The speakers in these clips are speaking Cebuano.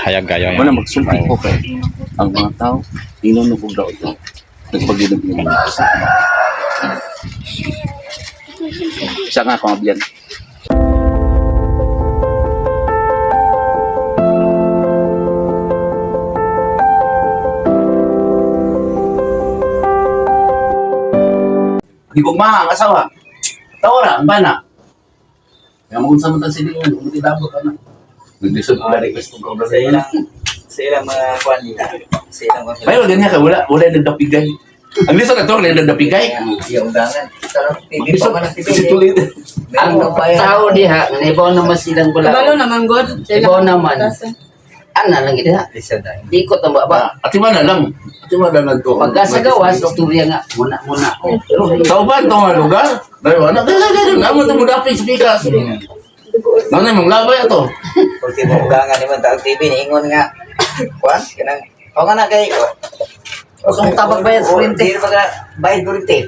Hayag kayo. Wala magsulti ko kay ang mga tao inon og daot to. Nagpaginom-inom. Isa nga akong abyan. Gigugma ang asawa. Tawara ang bana. Kaya magunsa mo tan silingon, kung tilabot ana. Naglisod ko na request kong kaubra Sa ilang sa ilang mga kuan nila. Sa ilang mga Mayo ganyan ka wala wala nagdapigay. Ang lisod ato wala nagdapigay. Iya undangan. Sa TV pa Lisod man ang TV. si tuloy. Ang tao diha, ibaw naman silang Kabalo bala. naman, God. Ibaw naman. Ana lang gid ha. Lisod na. Ikot ang baba. Ati man na lang. Ati man na lang to. Pagka sa gawas, istorya nga muna muna. Oh, pero Sa uban to nga lugar. Dahil wala kaya kaya amo to mo dapig sa pikas. Nanay mong labay ato. Ultimo undangan ni man tao TV niingon nga kuan kanang o nga na kay Kung tabag bayad sa kurente. Di ba ka bayad kurente?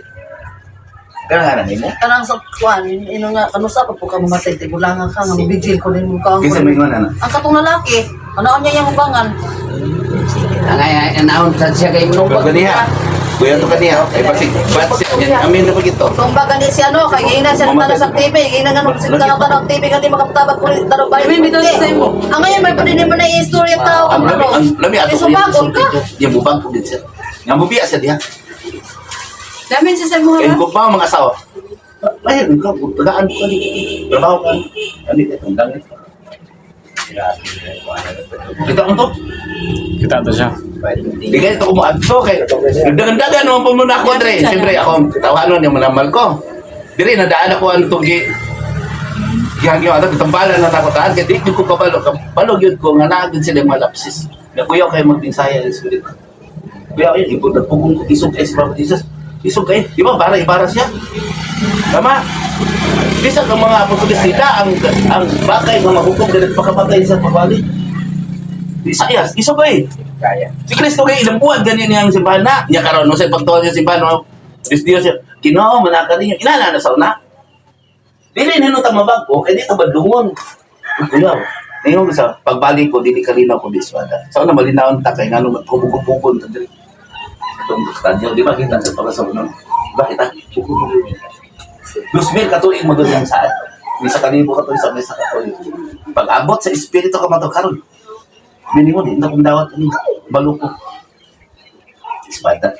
Kanang nga na nimo. Kanang sa kuan, ino nga kanusa pa po ka mamatay tigulangan ka nga mabigil ko din mo ka. Kinsa may ingon ana? Ang katong lalaki, ano niya yung ubangan? Ang ay anaon sa siya kay Pero manubag. ganiha. Kuya to kaniha. Ay basig basig yan amin na pagito. Tumba gani si ano, kay giinan siya nagtanaw sa TV, giinan nga nung tanaw tanaw TV nga di makatabag ko tanaw bayad. May bitaw sa imo. Ang ngayon may padinin mo na i-istorya tao Ang lami ang lami ato May sumagon ka. Yang bubang ko din siya. Nga mubiya siya diha. Damin sa imo Kay ha. ko pa mga asawa. Ay, ka tagaan ko ni. Trabaho ka. Ani itong langit. Kita ko to. Kita to siya. Di kayo ito kumuadto kay nagdagan-dagan naman po muna ako Andre. Siyempre ako ang tawanon yung manamal ko. Diri nadaan ako ang tugi. Gihagyo ato gitambalan na ako taan kay di gyud ko kabalo kabalo gyud ko nga naa gyud sila yung mga lapsis. Nakuyaw kayo magbinsaya ang spirit. Kuya kayo ibod nagpugong ko isog kay si Papa Jesus. Isog kayo, di ba para ibara siya. Tama. Bisag ang mga apostoles nila ang bakay nga mahukom dili pagkapatay sa pagbali. Isayas, isog kay. Kaya. Si Kristo kay ilang buwan ganin niyang simbahan na. Niya karon no sa pagtuon niya simbahan no. Diyos Dios siya. Ginoo manaka ninyo. Inana na sa una. Dili nino ta mabag-o kay di ta badlungon. Kuyaw. Ningon ko sa pagbalik ko dili kalinaw ko diswada. Sa una malinawon ta kay ngano magpubog-pugon ta diri. Itong stadium, di ba kita sa para sa una? Bakit ah? Pugong-pugon. 2,000 ka tuig mo doon yung saad. May sa kalibo ka tuig sa may sa katuig. Pag abot sa espiritu ka mato karon. Minimum, di na kong dawat ini. Baluko. Espada.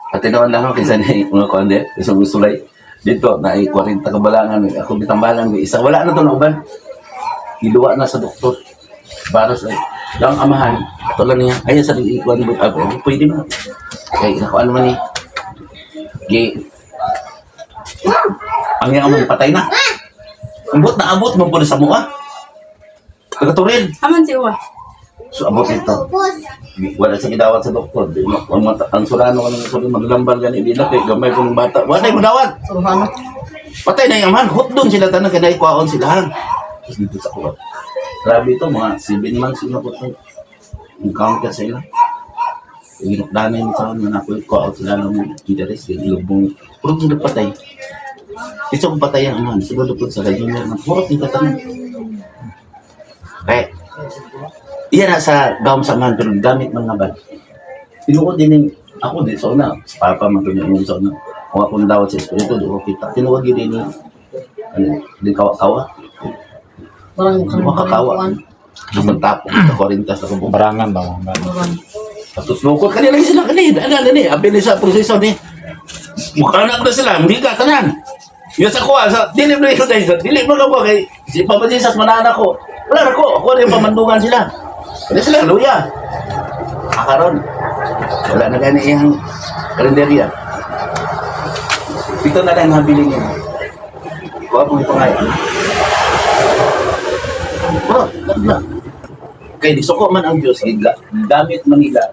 Pati naman lang ako kaysa ni mga kundi, isang sulay. Dito, na 40 kabalangan. Ako bitambalan, may isa. Wala na to na uban. Giluwa na sa doktor. Baros ay. Lang amahan. Ito lang niya. Ayan sa ikuan mo. Ah, pwede mo. Kay nakuan man ni. Gi. Ang iyang amahan patay na. Ambot na abot man po na sa mua. Taga-Turin. Aman si Uwa. So, abot ito. Wala sa gidawat sa doktor. Di mo, ang, mata, ang sulano ka ng sulano, maglambal gani, di na kay gamay kong bata. Wala mo dawat. Surhano. Patay na yung man. Hot doon sila tanan, kaya naikuhaon sila. Tapos dito sa kuha. Grabe ito, mga 7 months na po ito. Ang count ka sa ila. Ginukdanay mo sa akin, na ako kuhaon sila ng interest, yung lubong. Puro sila patay. Ito kong patay ang man. Siguro po sa junior na puro tingka tanan. Kaya, iyan na sa gawang sa man, pero gamit mga bal. Tinuod din yung, ako din, sa una, sa papa man ito yung sa una. Kung akong dawat sa espiritu, di ko kita. Tinuod yun din yung, ano, di kawa-kawa. Parang Makakawa. Sa pagtapok, sa 40 sa kubong. Barangan ba? Tapos lukot, kanila lang sila kanila. Ano, ano, ano, apil sa proseso ni. Mukha na sila, hindi ka, tanan. Yung sa kuha, sa, dili mo yun dahil, dili mo ka kay si Papa Jesus, manaan ako. Wala na ko, ako rin pamandungan sila. Wala sila, luya. Akaron, wala na gani iyang kalendarya. Ito na lang ang habilin niya. Kuha pong ipangay. Oh, lang. Kay di suko man ang Diyos, gigla, gamit man nila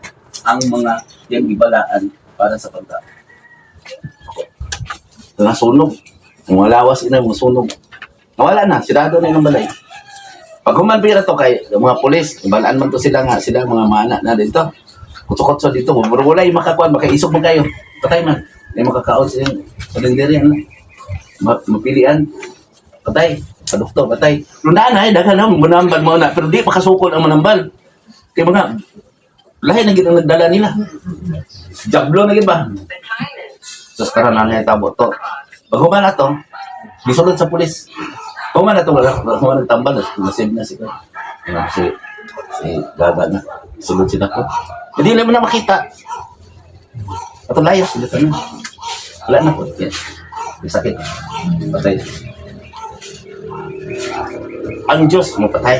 ang mga yang gibalaan para sa pagka. Nasunog. Mga lawas ina, mga sunog. Nawala na, sirado na yung balay. Pag human pira to kay mga pulis, balaan man to sila nga, sila mga mana na dito. Kutso-kutso dito, pero wala yung makakuan, makaisog man kayo. Patay man. May makakaon sila sa linderian. Mapilian. Patay. Sa doktor, patay. Nung daan ay, daghan na, manambal mo na. Pero di makasukol ang manambal. Kaya mga, lahi na gid ang nagdala nila. Jablo na gid ba? Sus, karon na nga tabo to. Pag human na to, gisulod sa pulis. Human na to, wala wala nagtambal, nasib na si ano, si Gaga na. Sulod sila ko. Hindi na mo na makita. Ato layas, sila tanan. Wala na po. Yan. May sakit. Patay. Ang Diyos mo patay.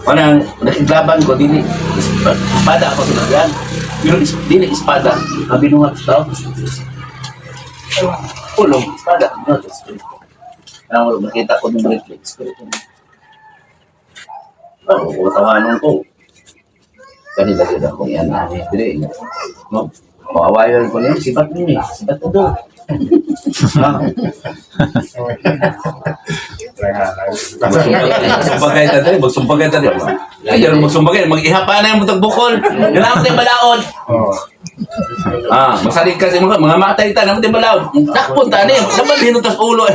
Wala, nakiglaban ko, dili. Espada ako sila. Pero dili espada. Ang binuhat sa tao. Ulong, espada. Binuhat sa espiritu. Kaya wala makita ko ng reflex. Espiritu. Oh, tawanan ko. Kanila din ako yan. Dili. No? Maawayan ko niya. Sibat niya eh. Sibat ko doon. Ah. Magsumbagay ta dali, magsumbagay ta dali. Ay, yan magsumbagay, mag-ihapa na yung butag bukol. Yan ang ating balaod. Ah, masalig kasi mga matay ta, naman balaod. Takpon ta ni, dapat hinutas ulo.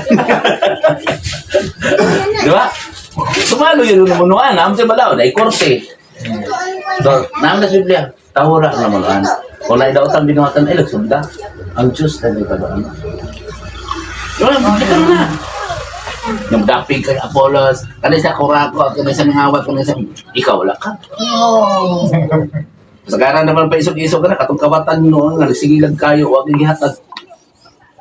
Di ba? Sumalo yun ng munuan, naman tayo balaod, ay korte. So, naman sa Biblia, tahura ang namunuan. Kung na daw tang binuhatan, ay lagsunda. Ang Diyos na may kabaan. Wala, magkita na. Yung dapig kay Apollos, kanay sa Kurako, kanay sa Mangawat, kanay sa... Ikaw, wala ka. Sagaran naman pa isog-isog ka na, katong kawatan noon, nga sige lang kayo, huwag yung gihatag.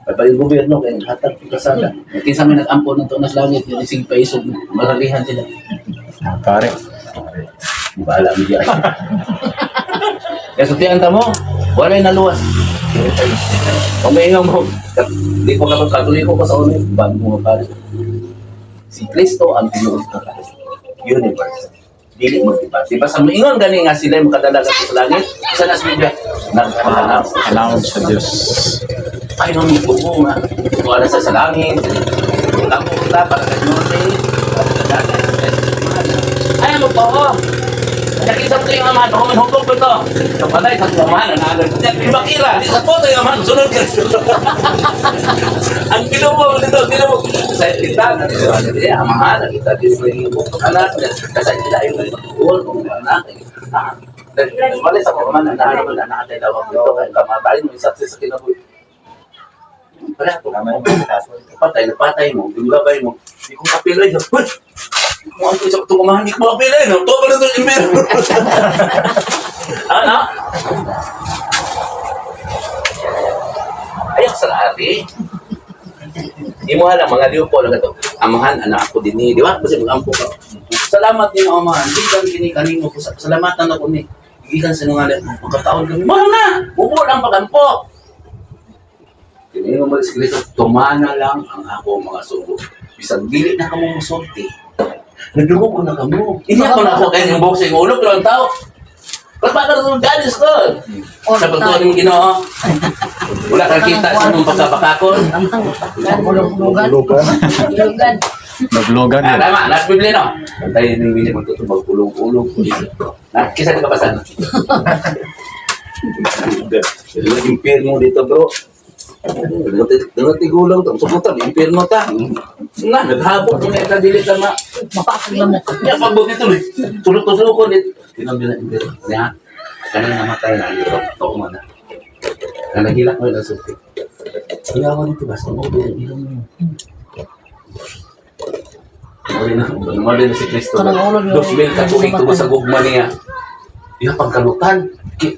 Ay pa yung gobyerno, kaya naghatag yung kasada. Kinsa may nag-ampo ng tunas langit, yung isig pa isog, maralihan sila. Ah, pare. Di ba alam niya? Kaya sutian ta mo, walay naluwas. Kung may ingaw mo, di ko kapag katoliko ko sa una, bago mo pare. Si Kristo ang tinuod na universe. Dili mo diba? Di ba sa maingon gani nga sila yung makadala ka sa langit? Isa na sa Biblia, nagpahanap. Kailangan sa Diyos. Ay, nung buo nga. Wala sa langit. Tamo ta para sa norte, para sa dagat. Ay, magpao. Nakita ko yung amahan, ako man hukog ko to. Sa palay, sa amahan, ang agad. Ibakira, di sa po yung amahan, sunod ka. Ang kinumo dito, kinumo. Sa kita, nakita, amahan, nakita, di sa yung anak, kasi sila yung nagtuol, kung anak, wala sa amahan, ang naman na nakatay daw ako dito, kaya kamatay, may success sa kinabuhi. Wala ko. Patay na patay mo, gabay mo. Hindi ko kapilay. Uy! Hindi ko ang isa itong umahan, hindi ko makapilay. No? Ito pala itong impero. Ano? Ayaw sa lahat eh. Imo lang, mga liw po lang ito. Amahan, anak ako din eh. Di ba? Kasi mag-ampo ka. Salamat ni amahan. Gikan kini kanimo ko. Salamatan ako ni. Gikan sa nungalan. Magkataon kami. Mahal na! Bubo lang pag-ampo. Tinignan mo si Kristo, tumana lang ang ako mga sugo. Bisag dili na kamo musulti. Nagdugo ko na kamo. Hindi ako na ako kaya yung buhok sa iyong ulo, pero ang tao. Mas paano rin God is good. Sa pagtuwa ng Ginoo. Wala kang kita sa mong pagkabakakon. Lugan. Lugan. Naglogan Ah, yun. tama, nasa Biblia no? Tayo ni William magtutubag ulog-ulog. Na, kisa di kabasan. Impyerno dito, bro. Nagtigulang to. Subutan, impyerno ta. Na, naghabot mo na ita dili ta ma. Mapaasag lang mo. Ya, pagbot nito, tulog-tulog ko. Tinom nila impyerno. Niya, kanang namatay na, dito, tao man na. Na naghilak mo yung sulti. Iyawan dito, basta mo, ilong mo. Mali na, mali na si Kristo. Kanang ulo niyo. 2,000 ka tuig tungod sa gugma niya. Iya pagkalutan.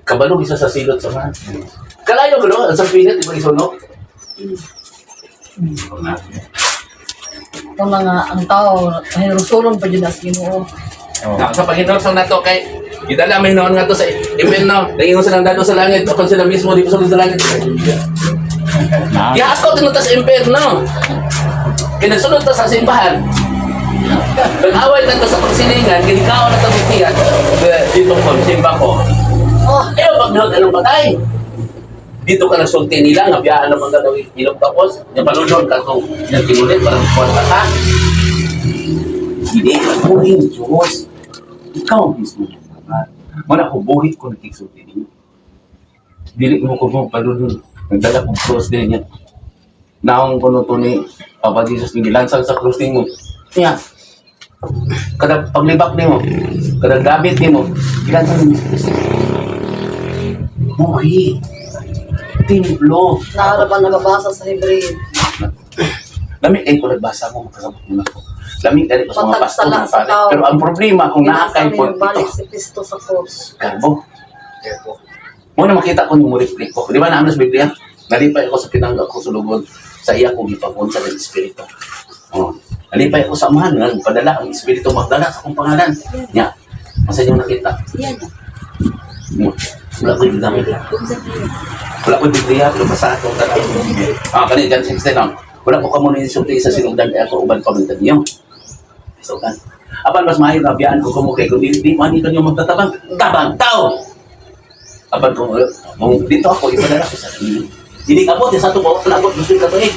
Kabalo isa sa silot sa man. Kalayo ko ang sa pilit iba isuno. Ito mga ang tao, mahirusulon pa dyan as Ginoo. Oh. Na, sa paghinurson na to kay gidala may noon nga to sa impyerno. Nangingon silang dalo sa langit, ako sila mismo di pa sa langit. Na, Ya ako tinunta sa impyerno. Kaya nagsunod ta sa simbahan. Nag-away na to sa pagsilingan, ginikaw na sa butihan. Dito ko, simba ko. Oh, Ayaw, pag anong patay. Dito ka nagsulti nila, nga biyaan naman ka daw ilog tapos, yung palulon ka kung yung tinulit, parang kwarta ka. Hindi ka buhin, Diyos. Ikaw mismo. Wala ko, buhit ko nagkiksulti ninyo. Dili mo ko mo, palulon. Nagdala kong cross din niya. Naong ko no to ni Papa Jesus, nilansang sa cross ninyo. Niya. Kada paglibak nimo, kada gamit nimo, gilansan nimo si Kristo. Buhi. Templo. Naara ba nababasa sa Hebreo? Lami kay ko nagbasa mo makasabot mo na ko. Lami kay ko sa mga pastor Patagsala na sa pare. tao. Pero ang problema kung naa Kinasa kay may po balik ito, si Kristo sa cross. garbo. Mo na makita ko yung reflect ko. Di ba naano sa Biblia? Nalipay ako sa pinangga ko sulugon sa iya ko gipakon sa Espiritu. Oh. Nalipay ako sa amahan nga padala ang Espiritu magdala sa akong pangalan. Nya. Masa inyo nakita? Wala ko yung gamit. Wala ko Biblia, pero basa ako tanan. Ah, kani John 16 lang. Wala ko kamo ni sulti sa sinugdan kay ako uban pa man niyo. Isugan. Apan mas maayo na biyaan ko kamo kay kung dili di man kanyo magtatabang, tabang tao. Apan kung dito ako ipadala ko sa inyo. Dili ka po, sa ato ko, wala ko gusto ka to eh.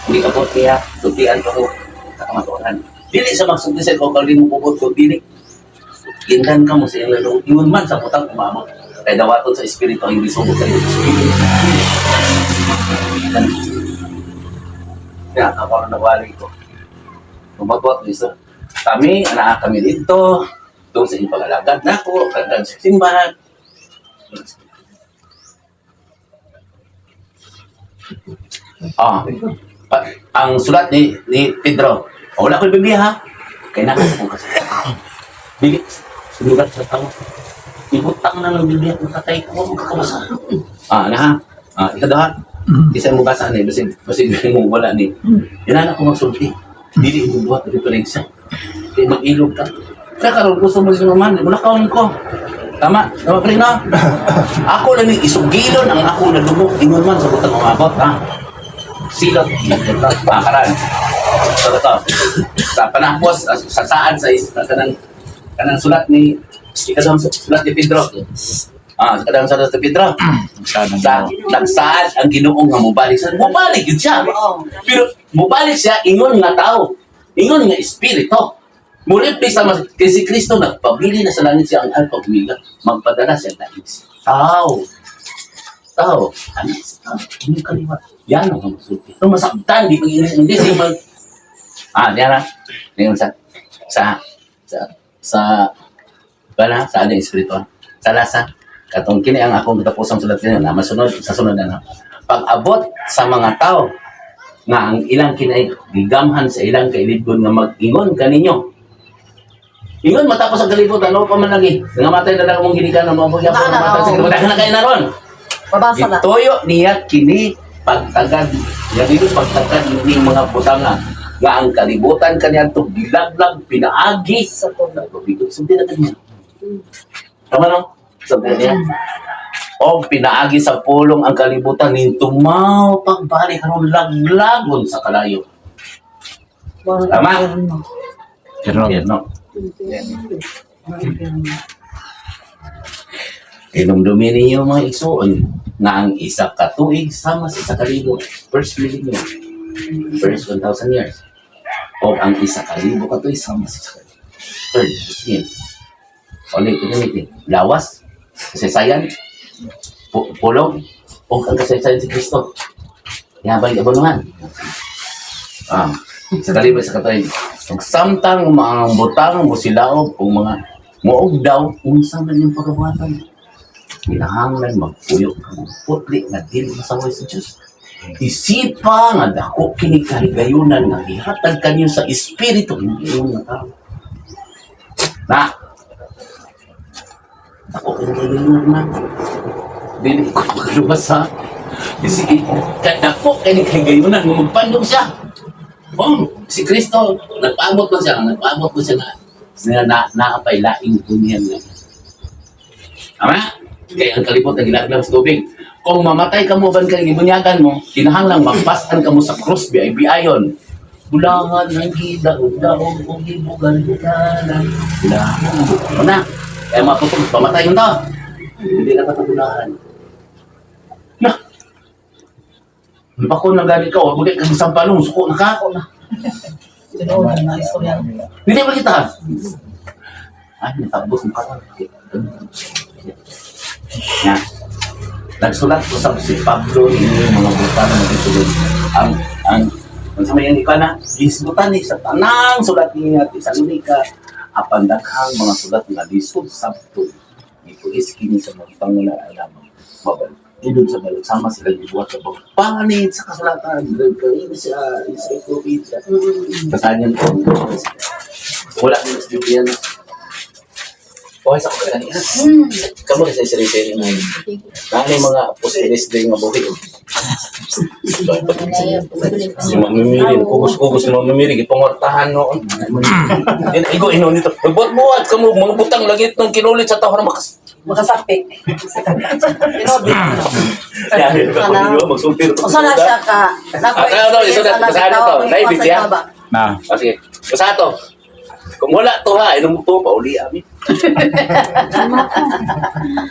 Dili ka po kaya sultian ko sa kamatuoran. Dili sa magsulti sa ikaw kalin mo bubot ko dili. Gindan ka mo sa iyang lalo. Ingon man sa putang umabot. Kaya dawaton sa espiritu ang hindi sugod sa iyong espiritu. Kaya ako na nawali ko. Lumagwat dito. Kami, anak kami dito. Doon sa inyong pag-alagad na ako, alagad sa simbahan. Ah, ang sulat ni Pedro. Oh, wala ko yung Biblia ha. Kaya nasa kong kasi. Dili, sinulat sa tao. Ibutang na ng Biblia kung tatay ko, huwag kakabasa. Ah, na ha? Ah, ikaduha. Isa mo basa ni, basin, basin mo wala ni. Yan na ako magsulti. Dili mo buhat referensya. Kaya mag-ilog ka. Kaya karon gusto mo si maman, wala ka ko. Tama, tama pre na. Ako lang ni isugilon ang ako na lumok ingon man sa butang umabot ha. Silot pakaran. So ito, sa panahos sa saan sa is sa kanang kanang sulat ni ikadawang sulat ni Pedro. Ah, sa kadawang sulat ni Pedro. Sana Sa nagsaad ang Ginoo nga mobalik sa mobalik yun siya. Pero mobalik siya ingon nga tao. Ingon nga espiritu. Muripli sa mas kay si Kristo nagpabili na sa langit siya ang Alpha Omega, magpadala siya sa tao. Tao, ano sa tao? Ano kaliwat? Yan ang masulti. Ito masaktan, di pag English, English, di mag... Ah, yan na. Ngayon sa, sa, sa, sa, wala, sa ano yung espiritu? Sa lasa. Katong kini ang akong katapusang sulat kini na masunod sa sunod na. Pag-abot sa mga tao nga ang ilang kinay gigamhan sa ilang kailibgon nga mag-ingon kaninyo. Ingon matapos ang kalibutan, ano pa man lagi. Nangamatay na lang mong ginikanan mo, mo Na, na, matay sa oo. kalibutan. Na kayo na ron. Mabasa na. Gituyo niya kini pagtagad, niya dito pagtagad ni mga butanga nga ang kalibutan kaniadto gilaglag pinaagi Sa tulog. tubig. Sundin na kanya. Tama no? Sundin niya. O pinaagi sa pulong ang kalibutan ning tumaw pagbalik karon laglagon sa kalayo. Tama? Pero, No. Hinumdumi ninyo mga igsuon nga ang isa ka tuig sama sa isa ka libo. First millennium. First 1,000 years. O ang isa ka libo ka tuig sama sa isa ka libo. Third, sige. Ulit, gamitin. Lawas, kasaysayan, pulong, o ang kasaysayan si Kristo. Yabay abulungan. Ah, sa kalibo sa katuig. Ug samtang mga butang mo silaob o mga muog daw unsa man yung pagabuhatan. Kinahanglan magpuyo ka mo putli nga dili masaway sa Dios. Isipa nga dako kini kahigayunan nga gihatag kanyo sa espiritu hindi yung nga tao. Na. Dako kini kahigayunan na. Dili ko makalubas ha. Isi, dako kini kahigayunan nga magpandong siya. Oh, si Kristo, nagpaabot ko siya, nagpaabot ko siya na na na naapay laing kunyan na. Tama? Kaya ang kalibot ang gilaglag sa tubig. Kung mamatay ka mo ban kay gibunyagan mo, kinahanglang magpasan ka mo sa cross bi ayon. Bulangan ng gida, daog o gibugan bugalan. Bulangan. Ano na? Kaya maputol, pamatay yun to. Hindi na katagulahan. Na! Bako na gani ka, wag ka isang palong, suko na ka. Ako na. Tinuod na istorya. Hindi ba kita? Ay, natabos ng karon. Ya. Nagsulat ko sa si Pablo ini mga buta na magtutulog. Ang ang Unsa may ang ikaw na gisgutan ni sa tanang sulat ni Tesalonica apan daghang mga sulat nga lisod sabton. Gipuis kini sa mga panguna lamang mabalik. Idol sa balik sama sila gibuhat sa pagpanganid sa kasulatan. Kain sa encyclopedia. Basahan niyo ko. Wala ni sa Biblia na. Okay sa ko kanina. Kamo sa sarili na. Nani mga apostoles din nga buhi. Si Mami Miri, kugos-kugos si Mami Miri, gipangwartahan noon. Yan, igo ino nito. Buhat-buhat kamo, mga butang langit ng kinulit sa tawar makas. Makasapik. Tinod. Yan, magsulti. Usa na siya ka. Ah, ano, isa na, basahan ito. Naibig niya? Na. Ah, sige. Basta to. Kung wala to ha, inom to, pauli ami.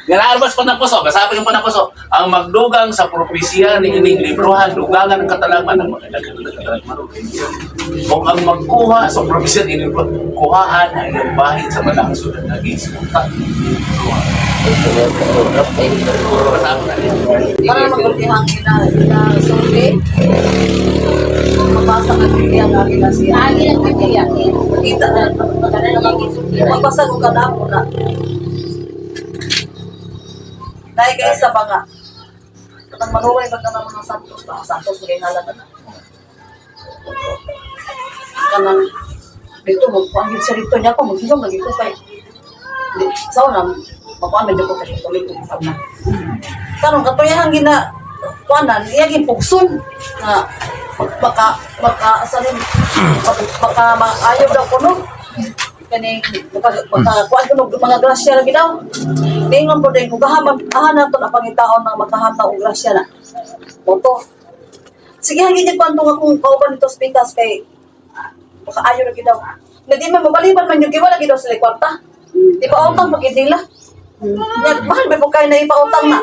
Nga pa ng puso, kasabi yung panapuso, ang magdugang sa propesya ni ining librohan, dugangan ng katalagman, ang mga katalagman. Kung ang magkuha sa propesya ni ining librohan, kuhaan ang iyong bahin sa malangso na naging sinuta. Para magultihang ina, ina sulti. Mabasa ka Biblia nga ina siya. Agi ang Biblia. Kita na magbasa ko kada mo na. Dahil kay isa pa nga. Katang manuway ba ka ng mga santos ba? Santos na ngalan na. Kanang dito magkuhan sa dito niya ako maghilom lagi ko kay di sa una makuan medyo ko kasi tuloy ko sa na. Karon katuyahan gina kuanan iya gin pugson nga baka baka sa rin baka maayo daw kuno kaning baka baka kuan kuno mga grasya lagi daw. Ningon po din kung gahaman aha na to na pangitaon nga makahataw og grasya na. Moto. Sige hangin niya kuan nga kung kauban dito sa pikas kay baka ayo lagi daw. Nga di man mabaliban man yung giwala lagi daw sila kwarta. Di pa utang pag nila. Yan, mahal ba po kayo na ipautang na?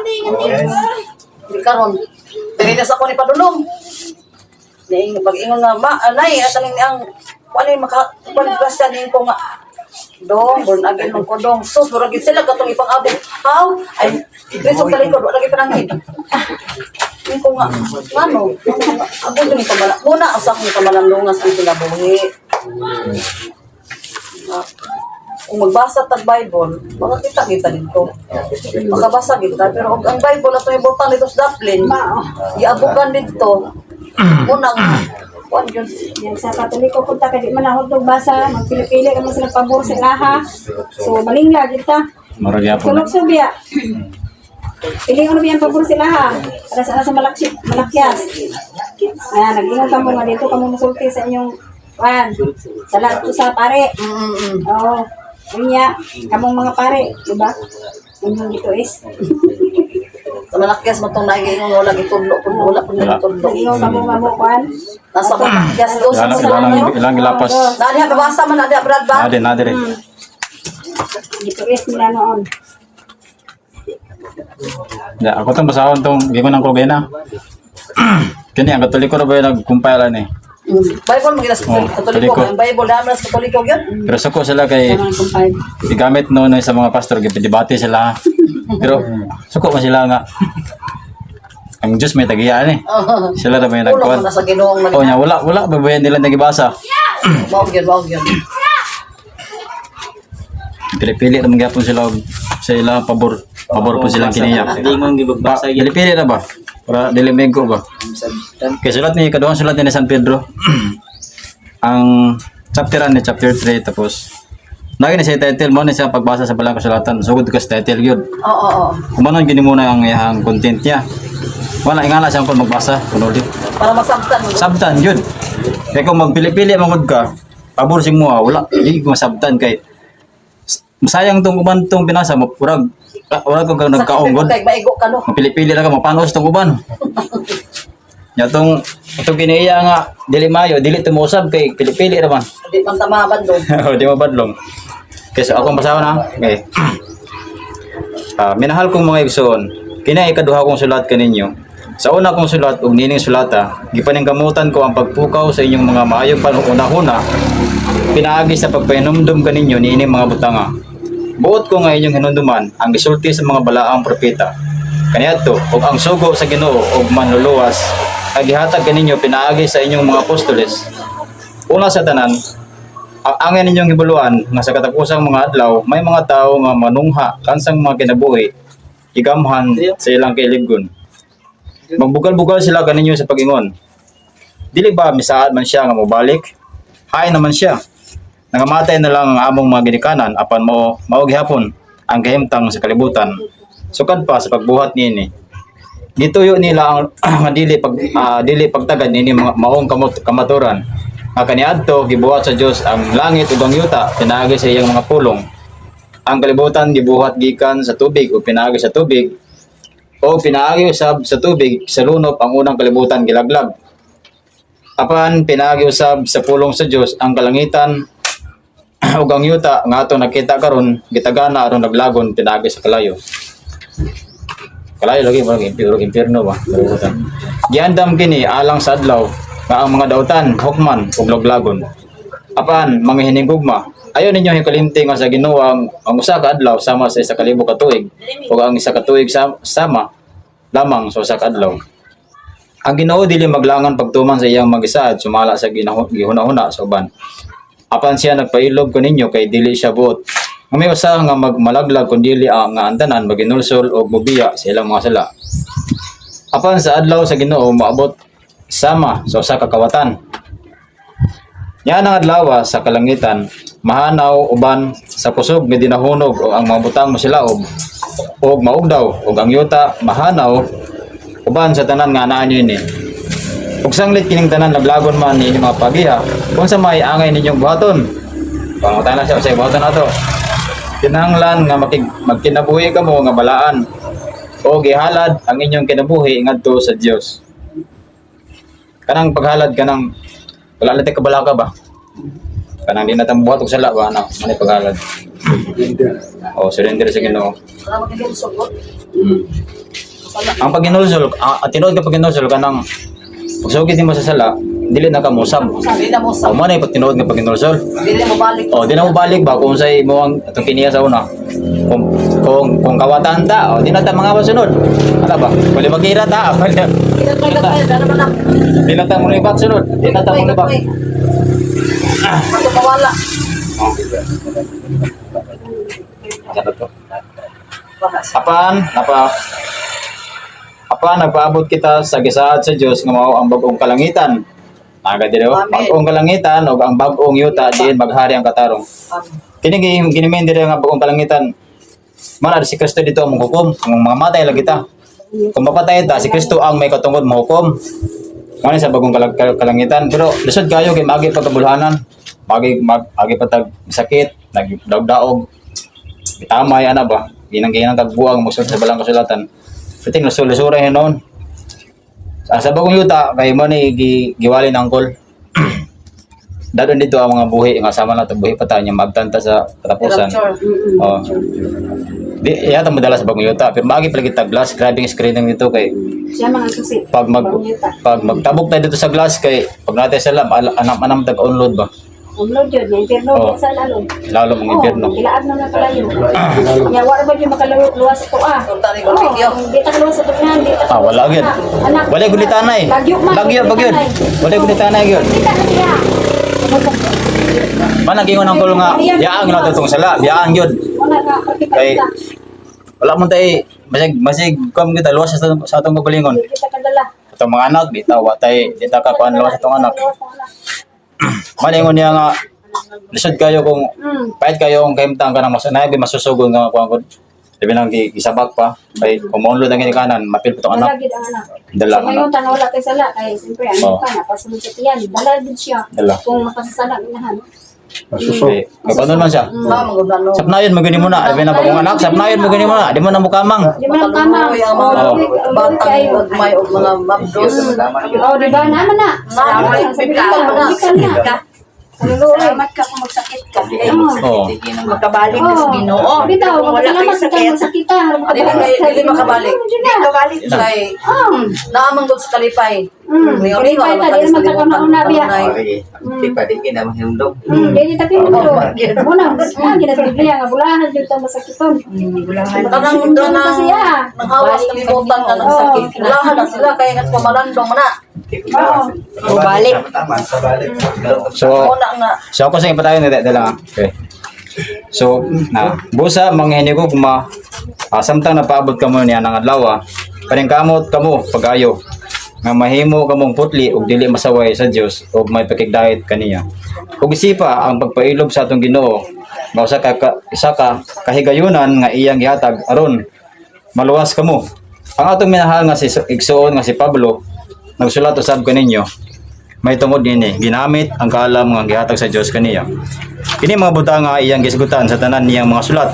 Di karon. Dili na sa ako ni padulong. Naing pag-ingon nga ma anay at ang ang kuan ni maka kuan grasya ni ko nga dong born again man ko dong sus murag gid sila katong ipang-abot how ay Kristo talikod wala lagi panangin. Yung ko nga ngano ako ni kamala muna usa akong kamalandungas ang kinabuhi. Ah, kung magbasa tag Bible, baka kita kita dito. Makabasa kita, pero og ang Bible ato ibutang dito sa Dublin, iabugan dito. Unang, kuan yun. Yan, sa Katoliko punta ka di man ako og basa, magpili-pili ka man sila pabor sa ilaha. So malingla kita. Murag yapon. Sulok subiya. Pili ko na biyan pabor sa ilaha. Para sa malaksi, malakyas. Ayan, nag-ingon ka mo nga dito ka mo musulti sa inyong kuan. Sa lahat sa pare. Oo. Unya, kamong mga pare, di ba? Inyong dito is. Sa malakyas mo itong nagiingon, wala gitudlo, kun wala kun Wala. gitudlo. Nag-ingon ka mo nga mo kuan. Nasa malakyas dos Ilang sa ilang ano. ilang gilapas. Dali ha kabasa man na Brad ba? Nade nade rin. Dito is nila noon. Ya, ako tong basahon tong gingon ang kogay na. Kini ang Katoliko ra ba yung nag-compile ani. Bible mo sa Oh, Katoliko, Katoliko. ang Bible dami sa Katoliko gyud. Pero suko sila kay Tama ang compile. gigamit noon sa mga pastor gipidebate sila. Pero suko man sila nga ang Diyos may tagiya ani. Sila ra may Ulo mo nagkuan. na sa Ginoong Oh, nya wala wala ba ba nila nagibasa? Mao gyud, mao gyud. Pili-pili ra man gyapon sila og sa ilang pabor. Pabor po silang kiniya. Hindi mo Ba, gibagbasa pili-pili na ba? Para dili mego ba? Kay sulat ni kaduhang sulat ni San Pedro. Ang chapter ni chapter 3 tapos lagi ni sa title mo ni sa pagbasa sa balang kasulatan sugod ka sa title gyud. Oo, oo. Kumanon gini muna ang iyang content niya. Wala ingala siya kung magbasa kuno ulit. Para masabtan mo. Sabtan yun. Kaya kung magpili-pili man gud ka, pabor sa mo wala di ko masabtan kay sayang tong uban tong binasa mo murag murag kang nagkaonggod. Kay maigo ka no. Mapili-pili ra ka mapanos tong uban. Nya tong itong kiniya nga dili mayo dili tumuusab kay pili-pili ra man. Di man tamaban do. Oh, di mabadlong. Okay, so akong basahon ha. Okay. Ah, minahal kong mga igsoon, kini ay ikaduha kong sulat kaninyo. Sa una kong sulat ug nining sulata, gipaningkamutan ko ang pagpukaw sa inyong mga maayong panunahuna pinaagi sa pagpahinumdum kaninyo niining mga butanga. Buot ko nga inyong hinumduman ang gisulti sa mga balaang propeta. Kaniadto ug ang sugo sa Ginoo ug manluluwas Nga gihatag kaninyo pinaagi sa inyong mga apostoles. Una sa tanan, ang angay ninyong hibuluan nga sa katapusang mga adlaw may mga tawo nga manungha kansang mga kinabuhi igamhan sa ilang kailibgon. Magbugal-bugal sila kaninyo sa pagingon. Dili ba misaad man siya nga mobalik? Hay naman siya. Nangamatay na lang ang among mga ginikanan apan mao mao gihapon ang kahimtang sa kalibutan. Sukad pa sa pagbuhat niini. Gituyo nila ang nga dili pagtagad niini mga maong kamaturan. Nga kaniadto gibuhat sa Dios ang langit ug ang yuta pinaagi sa iyang mga pulong. Ang kalibutan gibuhat gikan sa tubig o pinaagi sa tubig o pinaagi usab sa tubig sa lunop ang unang kalibutan gilaglag. Apan pinaagi usab sa pulong sa Dios ang kalangitan ug ang yuta nga atong nakita karon gitagana aron naglagon pinaagi sa kalayo. Kalayo lagi murag impyerno, impyerno ba? Kalibutan. Giandam kini alang sa adlaw nga ang mga dautan hukman ug laglagon. Apan mga hinigugma, ayo ninyo hikalimti nga sa Ginoo ang usa ka adlaw sama sa 1,000 ka tuig ug ang 1 ka tuig sama lamang sa 1 ka adlaw. Ang Ginoo dili maglangan pagtuman sa iyang magisaad sumala sa gihuna-huna sa uban. Apan siya nagpailob kaninyo kay dili siya buot. Nga may usa nga magmalaglag kun dili ang nga ang tanan maginulsol og mobiya sa ilang mga sala. Apan sa adlaw sa Ginoo moabot sama sa usa ka kawatan. Yan ang adlaw sa kalangitan, mahanaw uban sa kusog nga dinahunog o ang mga butang mosilaob og maugdaw ug ang yuta mahanaw uban sa tanan nga anaan niini. Ug sanglit kining tanan laglagon man niini mga pagiha, kung sa may angay ninyong buhaton. Pangutana siya sa buhaton ato. Kinahanglan nga magkinabuhi kamo nga balaan o gihalad ang inyong kinabuhi ngadto sa Dios. Kanang paghalad kanang wala na tay kabalaka ba? Kanang di na ta buhat og sala ba na manay paghalad. O surrender sa Ginoo. Wala magiging. Ang pagginulsol, ang tinuod ka pagginulsol kanang pagsugid nimo sa sala, dili na ka mosab. Dili na mo O sa. mo na pag tinuod nga pagginulsol. Dili na mo balik. O di na mo balik ba kung say mo ang atong kiniya sa una. Kung kawatan ta, o di na ta mga sunod. Ala ba? Wala magira ta. Wala. Kinatay ka tayo, dala man na. Di na ta mo libak sunod. Di na ta mo libak. Pagkawala. Ano to? Apan, napa Apan nagpaabot kita sa gisaad sa Dios nga mao ang bag-ong kalangitan. Naga diri oh. Amen. Bag-ong kalangitan ug ang bag-ong yuta diin maghari ang katarong. Kini ginimen diri nga bag-ong kalangitan. Mana si Kristo dito ang manghukom, ang mga matay lagi ta. Kung mapatay ta, si Kristo ang may katungod mahukom. Mao ni sa bagong kalangitan. Pero lisod kayo kay maagi pagkabulhanan. Agi patag sakit, nagdaog-daog. Itamay ana ba? Ginang-ginang kagbuang mosulod sa balang kasulatan. Piting lusura hinon. Sa bagong yuta kay mo ni giwali ng angkol. Dadon dito ang mga buhi nga sama na to buhi pa ta niya magtanta sa katapusan. Rapture. Oh. Di yata madala sa bagong yuta pero maagi pala kita glass grabe ang screening dito kay Siya mga susi. pag mag Bagong yuta. pag magtabok tayo dito sa glass kay pag natin sa lab anam-anam tag unload ba Umload yun, may impyerno Oo. sa lalo. lalo mong impyerno. Oo, ilaad na na kalayo. Nya wala ba yung makaluwas sa tuwa? Kung tani ko video. Oo, di ta kaluwas sa tugnan, di ta Ah, wala gyud. Anak, Wala gud tanay. Lagyo man. Lagyo ba gyud? Wala gud tanay gyud. Kita na siya. Manang gingon ang kulo nga yaang na tong sala, yaang gyud. Wala ka, pakita Kay kita. wala man tay masig masig kom kita luwas sa atong kagalingon. Di kita kadala. Atong mga anak di ta wa tay di ta ka kuan luwas sa atong anak. Luwas sa anak. Maningon niya nga lisod kayo kung pahit kayo kung kahimtang ka ng mas naay masusugon nga kuan ko. Labi nang gisabak pa kay kung maunlod ang ginikanan mapil pa tong Dala anak. gid ang anak. Dala So ang anak. ngayon tan wala kay sala kay siyempre ano Oo. ka na pasunod sa tiyan. Dala gid siya. Dala. Kung makasasala inahan. Okay. Kay man siya. Ma, magudano. Sapnayon mo gani mo na, labi na bagong anak, sapnayon mo gani mo na, di mo na mukamang. Di man ang tama. Makaluoy ang mga Oo. batang gagmay o mga mabdos. Oh, di ba? Naman na. Naman, Sabi biblikal ka, mo na. biblikal na. Kaluluoy. Salamat ka kung magsakit ka. Oo. Makabalik ka sa Ginoo. Oh, bitaw, Kung wala magpasalamat kay ka sakit, magsakita. Dili makabalik. Dili makabalik. Kay Oh. naamang gud sa kalipay. Kalipay ta, dili man ta kauna-una biya. Okay. Di pa di na mahindog. Dili ta pindulo. Muna, ah, gina sa Biblia nga bulahan jud ta masakiton. Kanang Kasi kanang ah. nanghawas kalibutan ka ng sakit. Lahan na sila kaya nga pamalandong na. Oo. Balik. Tama, sa balik. So, Una nga So ako sa ipatayon na dala. Okay. So, na busa mga hinigugma, samtang napaabot kamo niya ng adlaw, paningkamot kamo pag-ayo nga mahimo kamong putli ug dili masaway sa Dios ug may pakigdait kaniya. Ug isipa ang pagpailob sa atong Ginoo nga usa ka, isa ka kahigayunan nga iyang gihatag aron maluwas kamo. Ang atong minahal nga si igsuon nga si Pablo nagsulat usab kaninyo may tungod niini ginamit ang kaalam nga gihatag sa Dios kaniya. Kini mga butang nga iyang gisgutan sa tanan niyang mga sulat.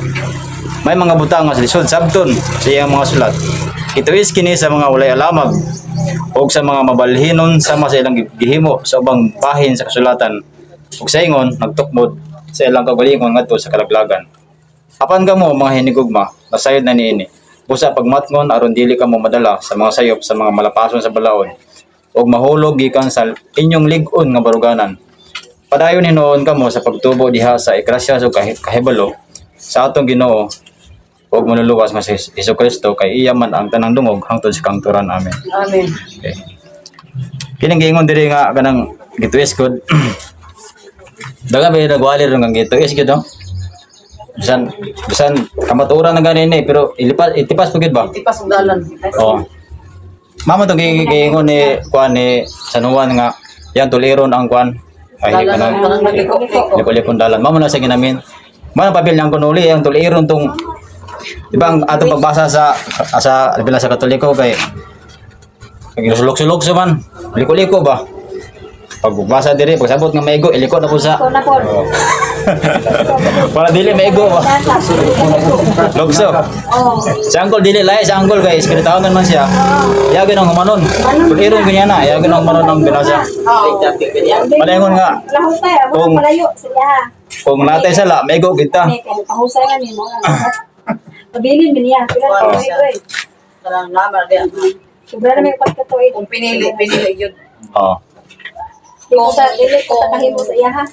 May mga butang nga lisod sabton sa iyang mga sulat. Ituis kini sa mga walay alamag ug sa mga mabalhinon sama sa ilang gihimo sa ubang bahin sa kasulatan ug sa ingon nagtukmod sa ilang kaugalingon ngadto sa kalaglagan. Apan kamo mga hinigugma, nasayod na niini. Busa pagmatngon aron dili kamo madala sa mga sayop sa mga malapason sa balaod ug mahulog gikan sa inyong lig-on nga baruganan. Padayon hinuon kamo sa pagtubo diha sa ikrasya ug kahibalo sa atong Ginoo ug manluluwas nga si Hesus kay iya man ang tanang dungog hangtod sa kangturan. Amen. Amen. Okay. Kining giingon diri nga kanang gituis gud. Daga ba nagwali ron nga gituis gud, no? Bisan bisan kamatuoran na gani ni pero ilipas itipas pa gud ba? Tipas ang dalan. Oo. Mama tong giingon ni kuan ni San Juan nga yan tuliron ang kuan. Ay Dalan kanang kanang nagliko-liko. liko-likon dalan. Mama na sa ginamin. Mana pabil niyang kunuli ang tuliron tong di ba ang atong pagbasa sa sa labi na sa Katoliko kay sulok-sulok man. Liko-liko ba? Pagbasa diri pagsabot nga maigo iliko na po sa Ikaw na po. para dili maigo ba. Lugso. Oo. Sa angkol dili lahi sa angkol kay espirituhanon man siya. Iya ganang humanon. Tuliron ganyan na, iya ganang humanon ang binasa. Palingon nga. Lahutay, abo palayo sila ha. Kung natay sala, maigo kita. May kung kahusay nga nimo. Pabilin man niya. Pila Wala na siya. ito eh. Kanang naman di. Sobra na may upat ka tuig. Kung pinili, pinili yun. Oo. Di ko sa dili ko sa kahimo sa iya ha.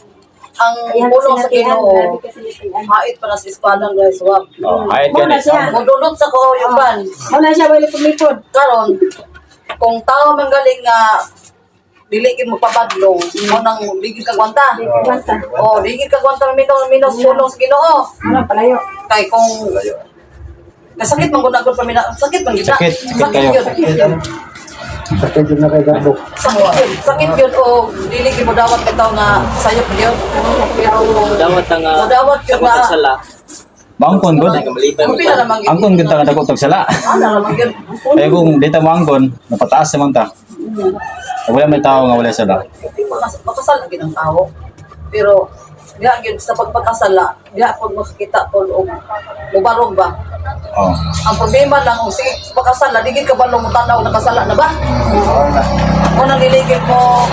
Ang Iya pulong sa sinatian, Ginoo, grabe ka sinatian. hait pa na sa espada ng suwab. Oo, hayat Muna gani. siya. Mudulot sa kauyuban. Wala siya wala pumipod. Karon, kung tao man galing nga dili gid magpabadlong, mo nang di gid ka gwanta. Kwanta. Oh, di gid ka gwanta minaw minaw sa pulong sa Ginoo. Ano palayo. Kay kung nasakit man gud ako pamina, sakit man gid na. Sakit, sakit kayo. Yun. Sakit yun na kay Garbo. Sakit yun. Sakit yun o dili gid mo dawat bitaw nga sayop yun. Pero Dawat ang mo dawat yun nga sala. Maangkon gud. Kung pila naman gid. Angkon gud ta kadako tag sala. Ano naman yun? Kaya kung di ta moangkon, napataas naman ta. Wala may tao nga wala sala. Makasala gid ang tao. Pero diha gyud sa pagpakasala, diha pod makakita pod og mubarog ba. Oo. Ang problema lang og sige pakasala, di gid ka balong tanaw nakasala na ba? O nang diligid mo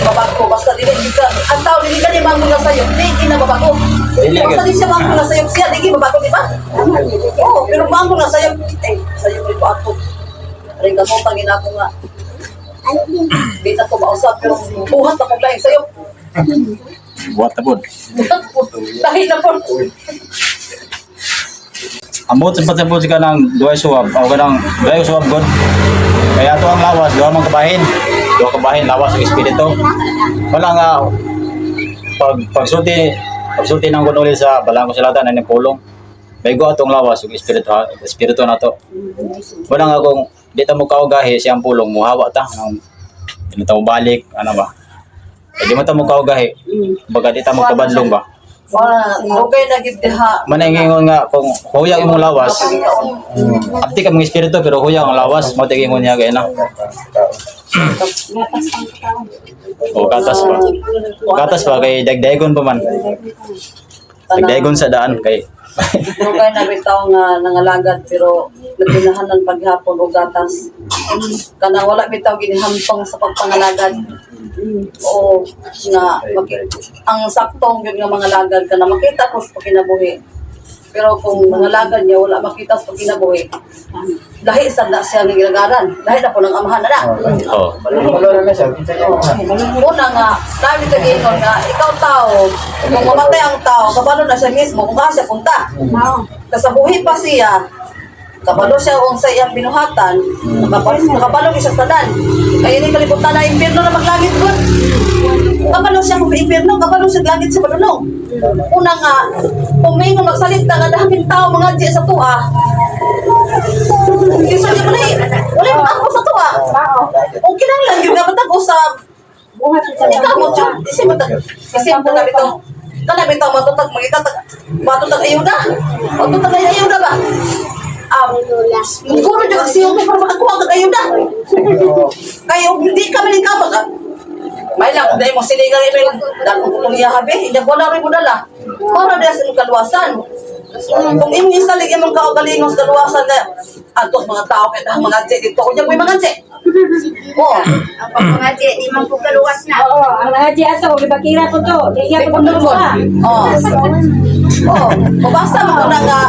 babago basta dili gid ka ang tao dili ka ni manggol nga sayop di gid na babago. Dili Basta gid. di siya manggol nga sayop siya di gid babago, di ba? Oo, pero manggol nga sayop eh sayop di ko ato. Ring kasota ginako nga. Di na ko mausap pero buhat na kong laing sayop. Buhat na pod. Dahil na po. Amot sa patsabot ka ng duhay suwab o kanang duhay suwab god. Kaya ato ang lawas, duha man kabahin. Duha kabahin lawas ug espiritu. Wala nga pag pagsulti pagsulti ng kunuli sa balang kasulatan ani pulong. Baigo atong lawas ug espiritu espiritu nato. Wala nga kung di ta mo kaugahi siyang pulong muhawa ta nang di ta mo balik ano ba. Eh, di mo ta mo kaugahi. Baga di ta mo kabadlong ba. Wala, okay na gid diha. Manangingon nga kung huyang imong lawas, abti ka mong espiritu pero huyang ang lawas, mo tigingon niya kay na. Gatas pang tao. O gatas pa. Gatas pa kay dagdagon pa man. Dagdagon sa daan kay Okay na bitaw nga nangalagad pero nagpinahanan paghapon og gatas. Kanang wala bitaw ginihampang sa pagpangalagad. O nga ang saktong gyud nga mga lagad kana makita ko sa pagkinabuhi. Pero kung mga lagad niya wala makita sa pagkinabuhi, lahi sad na siya nga gilagaran. Lahi na po ng amahan na na. Oh. Malo na siya. Kinsa niya. Una nga, dami ka giingon nga, ikaw tao, kung mamatay ang tao, kabalo na siya mismo, kung asa siya punta. Oo. Kasabuhi pa siya, Kabalo siya unsa iyang binuhatan, nakabalo siya sa tanan. Kaya ini kalibutan na impierno na maglangit gud. Kabalo siya kung impierno, kabalo siya langit sa padulong. Una nga, kung may nga magsalita nga dahil tao mga di sa tuwa. Kinsa di wala wala mag sa tuwa. O kinahanglan gyud nga matag usab. Buhat sa Ikaw mo jud, isip mo tag isip mo na bitaw. Kana bitaw matutag magikatag matutag ayuda. Matutag ay ayuda ba? Muguro jud ang siyo para makakuha kag ayuda. Kay og hindi ka man ka mag may lang dai mo sinigang email dako ko iya habi, hindi ko na rin mo dala. Para diya sa imong kaluwasan. Kung imong isalig imong kaugalingon sa kaluwasan na atos mga tao kay dahang mga tse dito kunya may mga tse. Oh, Ang pagpangadye, di man po kaluwas na. Oo, ang nangadya ato, gibakira po to. Di iya Di po po to. Oh. Oh, mabasa mo ko na nga.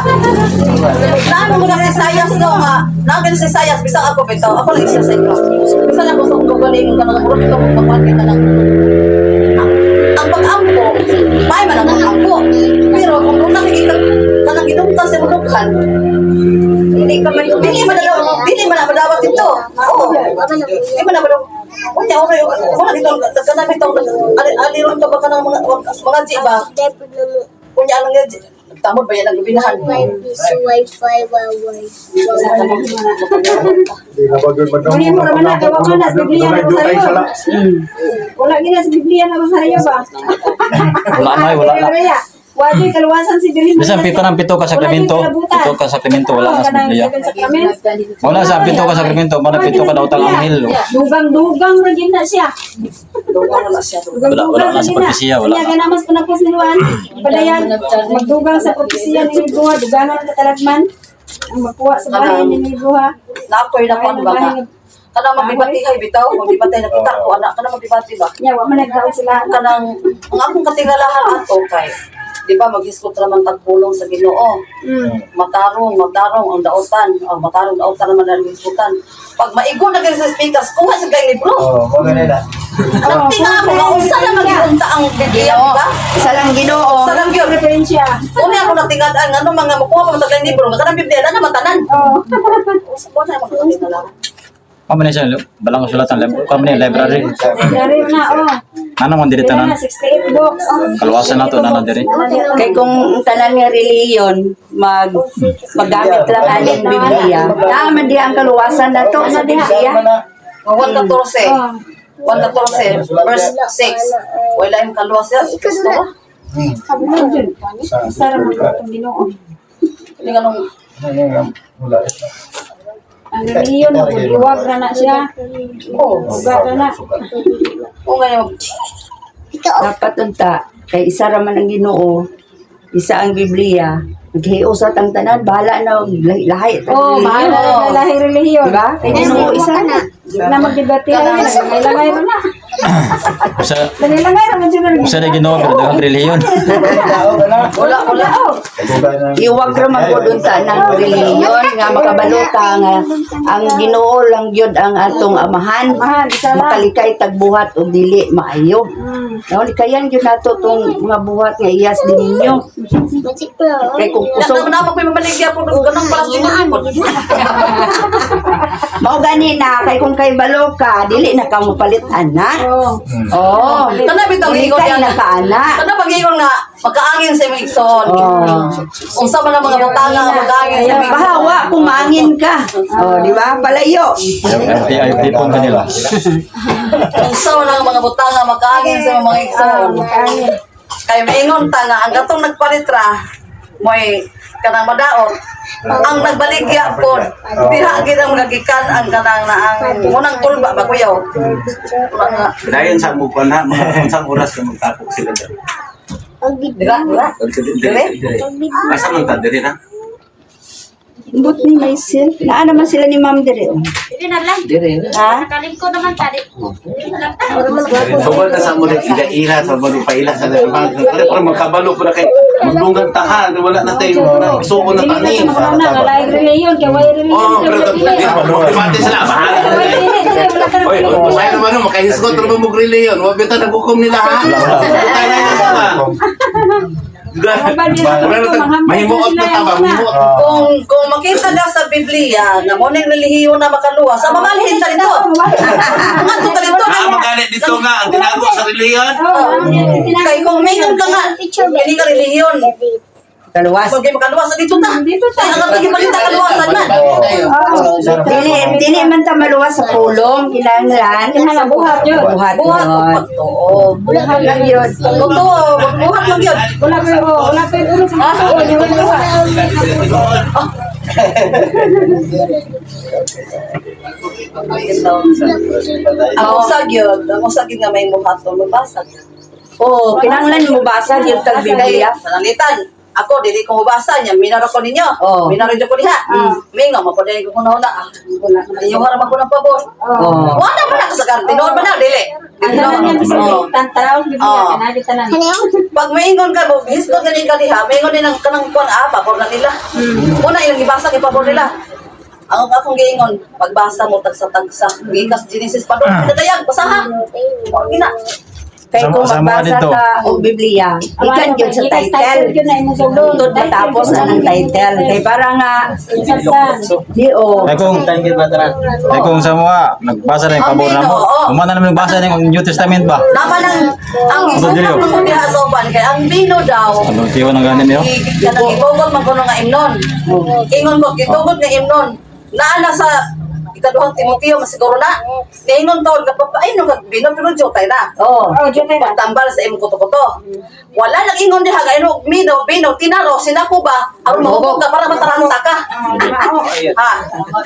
Naano mo na si Sayas no nga. Naano si Sayas bisan ako bitaw. Ako lang isa sa inyo. Bisan ako sa kaugalingon ka nang murag ikaw magpakuan ka nang ang pag-ampo, may man ang pag-ampo. Pero kung doon nakikita ka nang ginungtan sa mulukhan, Hindi ka man dili man na dili man na madawat dito. Oo. Di man na madawat. Unya, okay, wala dito, kanami itong, aliron ka ba ka ng mga, mga G ba? Unya, anong nga, tamod ba yan ang gubinahan? Di na ba gyud madamo. Muli mo raman na, kay wa man na, sa Biblia na rosaryo. Wala gina sa Biblia na rosaryo ba? Wala na, eh, wala na. Kaya, wala kaluwasan si Dili. Bisan pito ng pito ka sakramento, pito ka sakramento, wala na sa Biblia. Wala sa pito ka sakramento, wala pito ka daw anghel. Oh. Dugang-dugang ra gid na siya. Dugang na siya. Wala, wala na sa propesya, wala Kanya na. ganamas panapos ni Juan. Padayan, magdugang sa propesya ni Buha, dugangan ang katalagman. Ang magkuha sa bahay ni Buha. Naapoy na ko, ano ba nga? Kanang magbibati kay bitaw, magbibati nakita ko, anak, kanang magbibati ba? Nya wa man nagdaog sila. Kanang, ang akong katingalahan ato kay, di ba maghisgot raman tagpulong sa Ginoo. Matarong, matarong ang daotan. Oh, matarong daotan naman ang hisgutan. Pag maigo na gyud sa speakers, kuha sa kay libro. Oh, mo ganun na. Nagtinga ako nga unsa na magiunta ang Biblia, di ba? Isa lang Ginoo. Sa lang gyud. Referensya. Una ako natingad ang ano mga makuha pa mataglang libro nga kanang Biblia na naman tanan. Oh. Unsa ko na magkatingala. Kamo na siya, balang sulatan, kamo na library. Dari na oh. Ano man diri Pila tanan? na 68 books. Kaluwasan na to, nana diri. Kay kung tanan nga reliyon, maggamit lang aning Biblia. Tama di ang kaluwasan na to sa Biblia. 1:14. Oh. 1:14 verse 6. Wala yung kaluwas siya. Kristo ba? Sara mo itong Ginoo. Hindi nga nung Wala. Ang reliyon magdiwag ra na siya. oh, Uga ra na. o ngayon Dapat unta kay isa ra man ang Ginoo, isa ang Biblia. Naghiusa tang tanan, bahala na og lahi tang Oh, relihiyon. bahala na lahi relihiyon. Diba? Kay Ginoo isa na. Di na magdebate na langay ra na. Usa Langay ra man jud na. usa na Ginoo pero daghang relihiyon. wala wala. Iwag ra man gud unta ng relihiyon nga makabalo ka nga ang Ginoo lang gyud ang atong amahan. Amahan, isa lang. Makalikay tagbuhat og dili maayo. No, likayan gyud nato tong mga buhat nga iyas din ninyo. Kay kung So, kusog na na may mamaligya po nung ganang pala sa mao gani na kay kung kay balo ka dili na ka mopalit ana. Oh. Oh. Kana bitaw ingon Likay yan. na ka ana. Kana pag-ingon nga magkaangin sa imong igsoon. Oh. Unsa man ang mga butanga nga magkaangin sa imong igsoon. Bahawa kumangin ka. Oh, di ba? Palayo. IFP po kanila. Unsa man ang mga butanga magkaangin sa imong mga igsoon. Kay maingon ta nga ang katong nagpalitra mo'y kanang madaot ang nagbaligya pod diha gid ang mga gikan ang kanang na ang unang tulba ba kuyaw. Wala nga. Dayon sa mo na mga unsang oras na magtapok sila dyan. Dira dira. Dire, dire. Asa man ta dire na? But ni may sil. Naa naman sila ni Ma'am dire. Oh. Dire. Ha? Tungkol na sa mo ila sa mo paila sa mga pero para magkabalo para kay magdunggan tahan wala na tayo na isuko na Dili na tani. sa mga na lahi relihiyon kay way relihiyon. Oh, pero debate sila bahala. Way dili dili wala ka Oy, masaya naman no, makahisgot ra mo og reliyon. Wa bitaw naghukom nila ha. Wala, wala. Mahimuot na ta ba? Mahimuot. Kung makita na sa Biblia na mo ning relihiyon na makaluwas, sa mamalhin sa dito. Ngadto ka dito. Ah, magalit dito nga ang tinago sa relihiyon. Kay kung mingon ka nga, kini ka relihiyon. Kaluwas. Pag makaluwas dito ta. Dito ta. Ang atong gipalita kaluwasan man. Dili dili man ta maluwas sa pulong, kinahanglan Kinahanglan buhat yun. Buhat. Buhat og yun. pagtuo. Buhat lang yun. Totoo, buhat lang yun. Wala pa oh, wala pa yung ulo sa mga ulo, wala pa. Ang usag yun, ang usag yun nga may buhaton, mabasa. Oo, kinahanglan mo basa yung tag Kay, Biblia. pananglitan, ako, dili ko mabasa niya, minaro ko ninyo. Oo. Minaro ko diha. Mingo, mapadali ko kuna una. Inyo harap ako ng pabor. Oo. Wala man ako sa karon, tinuod man na, dili. Ang tanan niya Oo. bisa tanaw Biblia Oo. kanagi tanan. Pag maingon ka mo, hisgot ka ka diha, maingon din ang kanang kuan ah, pabor na nila. Una ilang gibasa kay pabor nila. Ang akong giingon, pagbasa mo tagsa-tagsa, gikas Genesis pa doon, pinadayag, basaha. Wa gina. Kay kung Sama- sama magbasa dito. ka og Biblia, ikan yun sa title. Yun na imong sulod. Hangtod matapos ang title. Kay para nga di o. Ay kung sa mga nagbasa na yung pabor na mo. Oo. Umana naman nagbasa na yung New Testament ba? Naman ang Rodrigo. isukat mo diha sa uban kay ang bino daw. Ano tiyo ng ganin niyo? Kanang gitugot man kuno nga imnon. Ingon ko gitugot nga imnon. Naa na sa ikaduhang Timoteo masiguro na. Niingon taon ka pa ay no kag bino pero jutay na. Oh. Oh, jutay na. Pagtambal sa imong kuto-kuto. Wala nang ingon diha kay no mino bino tinaro sinako ba aron mahubog ka para mataranta ka. Ha.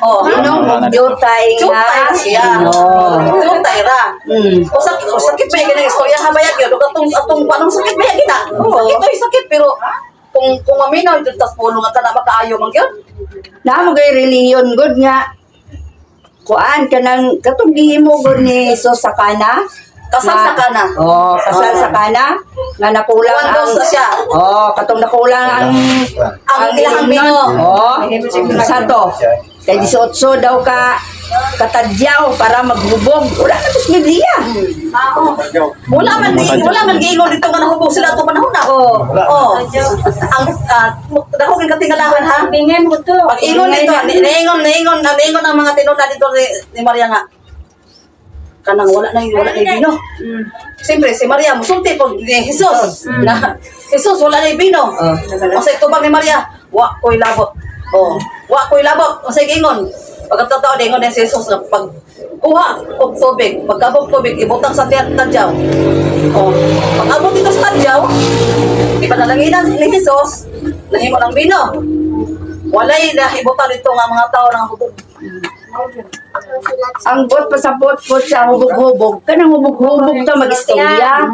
Oh. Inom og jutay nga. Jutay na siya. Inom. Jutay ra. Mm. O sakit ba yung istorya ha bayag yun? Atong atong anong sakit ba gina? Sakit oy sakit pero kung maminaw jud tas pulo nga kana makaayo man gyud. Naa mo kay relihiyon good nga kuan kanang katong gihimo gud ni Jesus sa Kana. Kasal sa Kana. Oh, kasal sa Kana nga nakulang One ang dose na siya. Oh, katong nakulang Ang ilahang bino. Oh, sa to. Kay 18 daw ka katadyaw para maghubog. Wala na to sa Biblia. Wala man giingon dito nga nahubog sila atong panahon na. Oh. Oh. Ang dako kay katingalahan ha. Bingay mo to. Pag ingon nito, niingon niingon niingon ang mga tinuna dito ni Maria nga. Kanang wala na bino. Siyempre si Maria musulti po ni Jesus. Na Jesus wala na bino. Oh. O sa tubag ni Maria, wa ko'y labot. Oh, wa ko'y labot. O sa ingon, pagkatotoo ingon ni si Jesus nga pag kuha og tubig, pagkabog tubig ibutang sa tadyaw. Oh, pag abot dito sa tadyaw, di pa nalanginan ni Jesus, nahimo ng bino. Walay nahibutan dito nga mga tao nang hubog. Ang bot pasabot po sa hubog-hubog. Kanang hubog-hubog ta mag-istorya.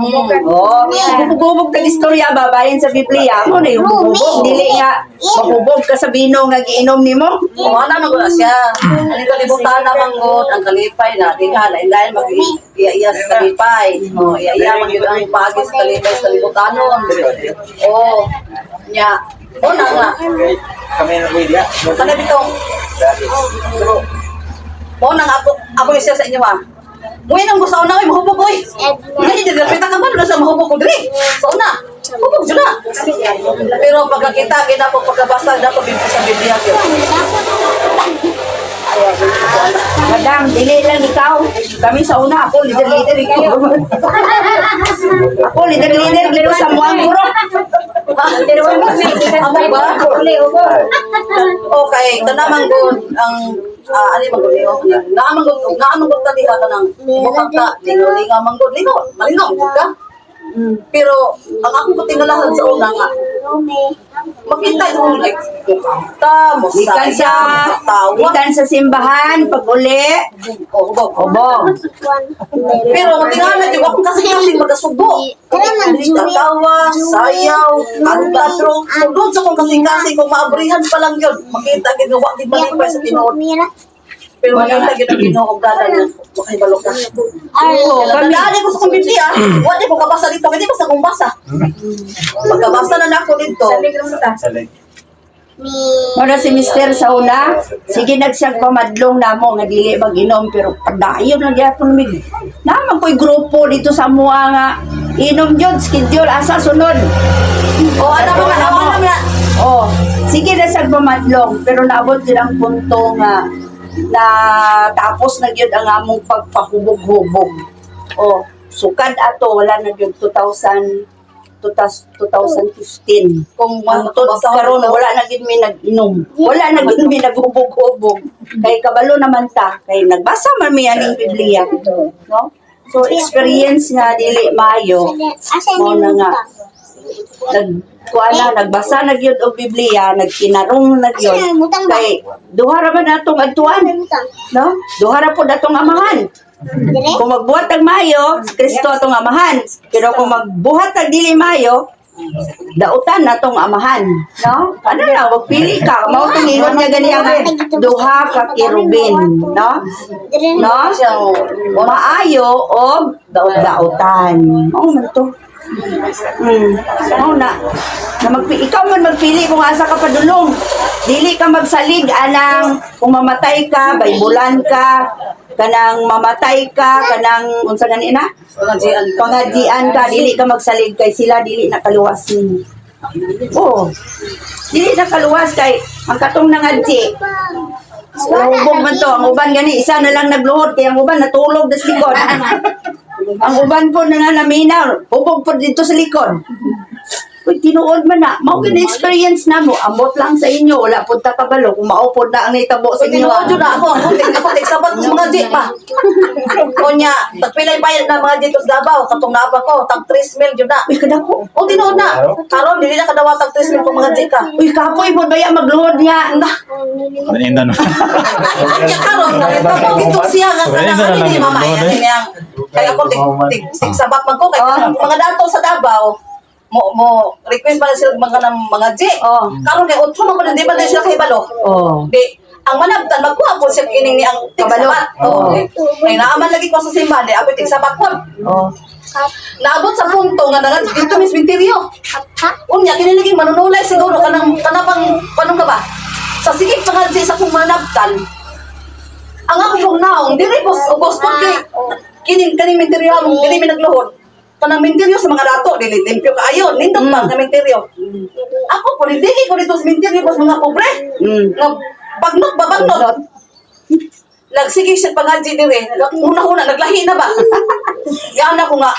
Oh, hubog-hubog tag istorya babayin sa Biblia mo na yung hubog-hubog dili nga mahubog ka sa bino nga giinom nimo. O ana man gud na siya. Ang kalibutan na manggod, ang kalipay na diha na dahil mag iya sa kalipay. O iya man gyud ang paagi sa kalipay sa kalibutanon. O nya o na nga. Kami na kuya. Kana bitong mo nang ako ako yung sa inyo ha. Muin ang gusto una oy mahubog oy. Ngani di dapita ka man sa mahubog ko diri. Sa una. Hubog jud na. Pero pagkakita gina ko pagkabasa dato sa Biblia gyud. Madam, dili lang ikaw. Kami sa una ako leader-leader ikaw. Ako leader-leader dito sa Muang Puro. Pero wala may Ako ba? Uli, ubo. Okay, kanamang gud ang ani man gud niyo. Naa man gud ta diha kanang butang ta lingaw-lingaw man gud lingaw, malingaw gud ka. Pero ang akong katingalahan sa una nga makita yung like ta mo Gikan tawa. sa simbahan pag uli, Oh, hubog. hubog. Pero matingala yung akong kasing-kasing magasubo. Tatawa, sayaw, kanta, pero sundod sa akong kasing-kasing kung maabrihan pa lang yun, makita gid nga wa gid malipay sa tinuod. Pero makita gid ang Ginoo og dalan nga makahibalo ka. Oo, kami. Kami ko sa akong Biblia, wa di ko kabasa dito, kay di basta kong basa. Pagkabasa na nako dito, Sabi ko ta. Salig. Muna si Mister sa una, sige nagsiyang pamadlong namo nga dili mag-inom pero padayon lang gyapon mig. Naman ko'y grupo dito sa mua nga inom jud schedule asa sunod. O ano mo na, ano na. Oh, sige na sa pamadlong pero naabot din ang punto nga na tapos na gyud ang among pagpahubog-hubog. Oh, sukad ato wala na gyud 2000 2015. Kung Hangtod karon wala na gid mi nag-inom. Wala na gid mi naghubog-hubog. Kay kabalo naman ta, kay nagbasa man mi aning Biblia, no? So experience nga dili maayo. Mao na nga nag kuan na nagbasa na gyud og Biblia, nagkinarong na gyud. Kay duha ra man atong adtuan, no? Duha ra pud atong amahan. Kung magbuhat ang maayo, si Kristo atong amahan. Pero kung magbuhat ang dili maayo, dautan na tong amahan, no? Ano na, magpili ka. Mao tong ingon niya gani ang duha ka kerubin, no? No? Maayo o dautan. Mao man to. Mao na. Na ikaw man magpili kung asa ka padulong. Dili ka magsalig anang kung mamatay ka, baybulan ka, kanang mamatay ka, kanang unsa gani na? Pangajian ka, dili ka magsalig kay sila dili na kaluwas nimo. Oo. Dili na kaluwas kay ang katong nangadji. Hubog man to, ang uban gani isa na lang nagluhod kay ang uban natulog sa likod. Ang uban po na nga naminaw, hubog po dito sa likod. Uy, tinuod man na. Mao gid experience na mo. Ambot lang sa inyo, wala pud ta kabalo kung mao pod na ang nahitabo sa Uy, inyo. tinuod yun na ako. Ako, tig sabat ko mga jeep pa. Kunya, tagpilay bayad na mga dito sa Davao. Katong naapa ko, tag 3 mil yun na. Uy, kadako. O, tinuod na. Karon, dili na kadawa tag 3 mil kung mga jeep ka. Uy, kapoy pod baya magluhod nga. Paninda no. Kanya karon, nakita dito siya nga Pwede kanang na ano lang ni mama magluhod, ay eh. niyang. Kaya ako tig tig tig sabat man ko kay mga dato sa Davao mo mo request pa na sila mga ng mga jeep. Oh. Karon kay otso man ko di ba na sila kahibalo. Oh. Di, ang manabtan magkuha po siya kining ni ang Kabalo. tigsabat. Oo. Oh. Ay naaman lagi ko sa simbahan, di ako tigsabat po. Oh. Naabot sa punto nga nga dito mis minteryo. Unya kini lagi manunulay siguro kanang kanapang kanong ka ba? Sa sige pa nga sa akong manabtan. Ang ako pong naong dili ko ubos po kay kining kaning minteryo among dili mi nagluhod. Kanang minteryo sa mga dato dili limpyo kaayo, nindot pa nga minteryo. Ako po dili ko dito sa minteryo ko sa mga pobre. Nga bagnot ba bagnot? Nagsige siya pangadji dire. Una-una naglahi na ba? Yan ako nga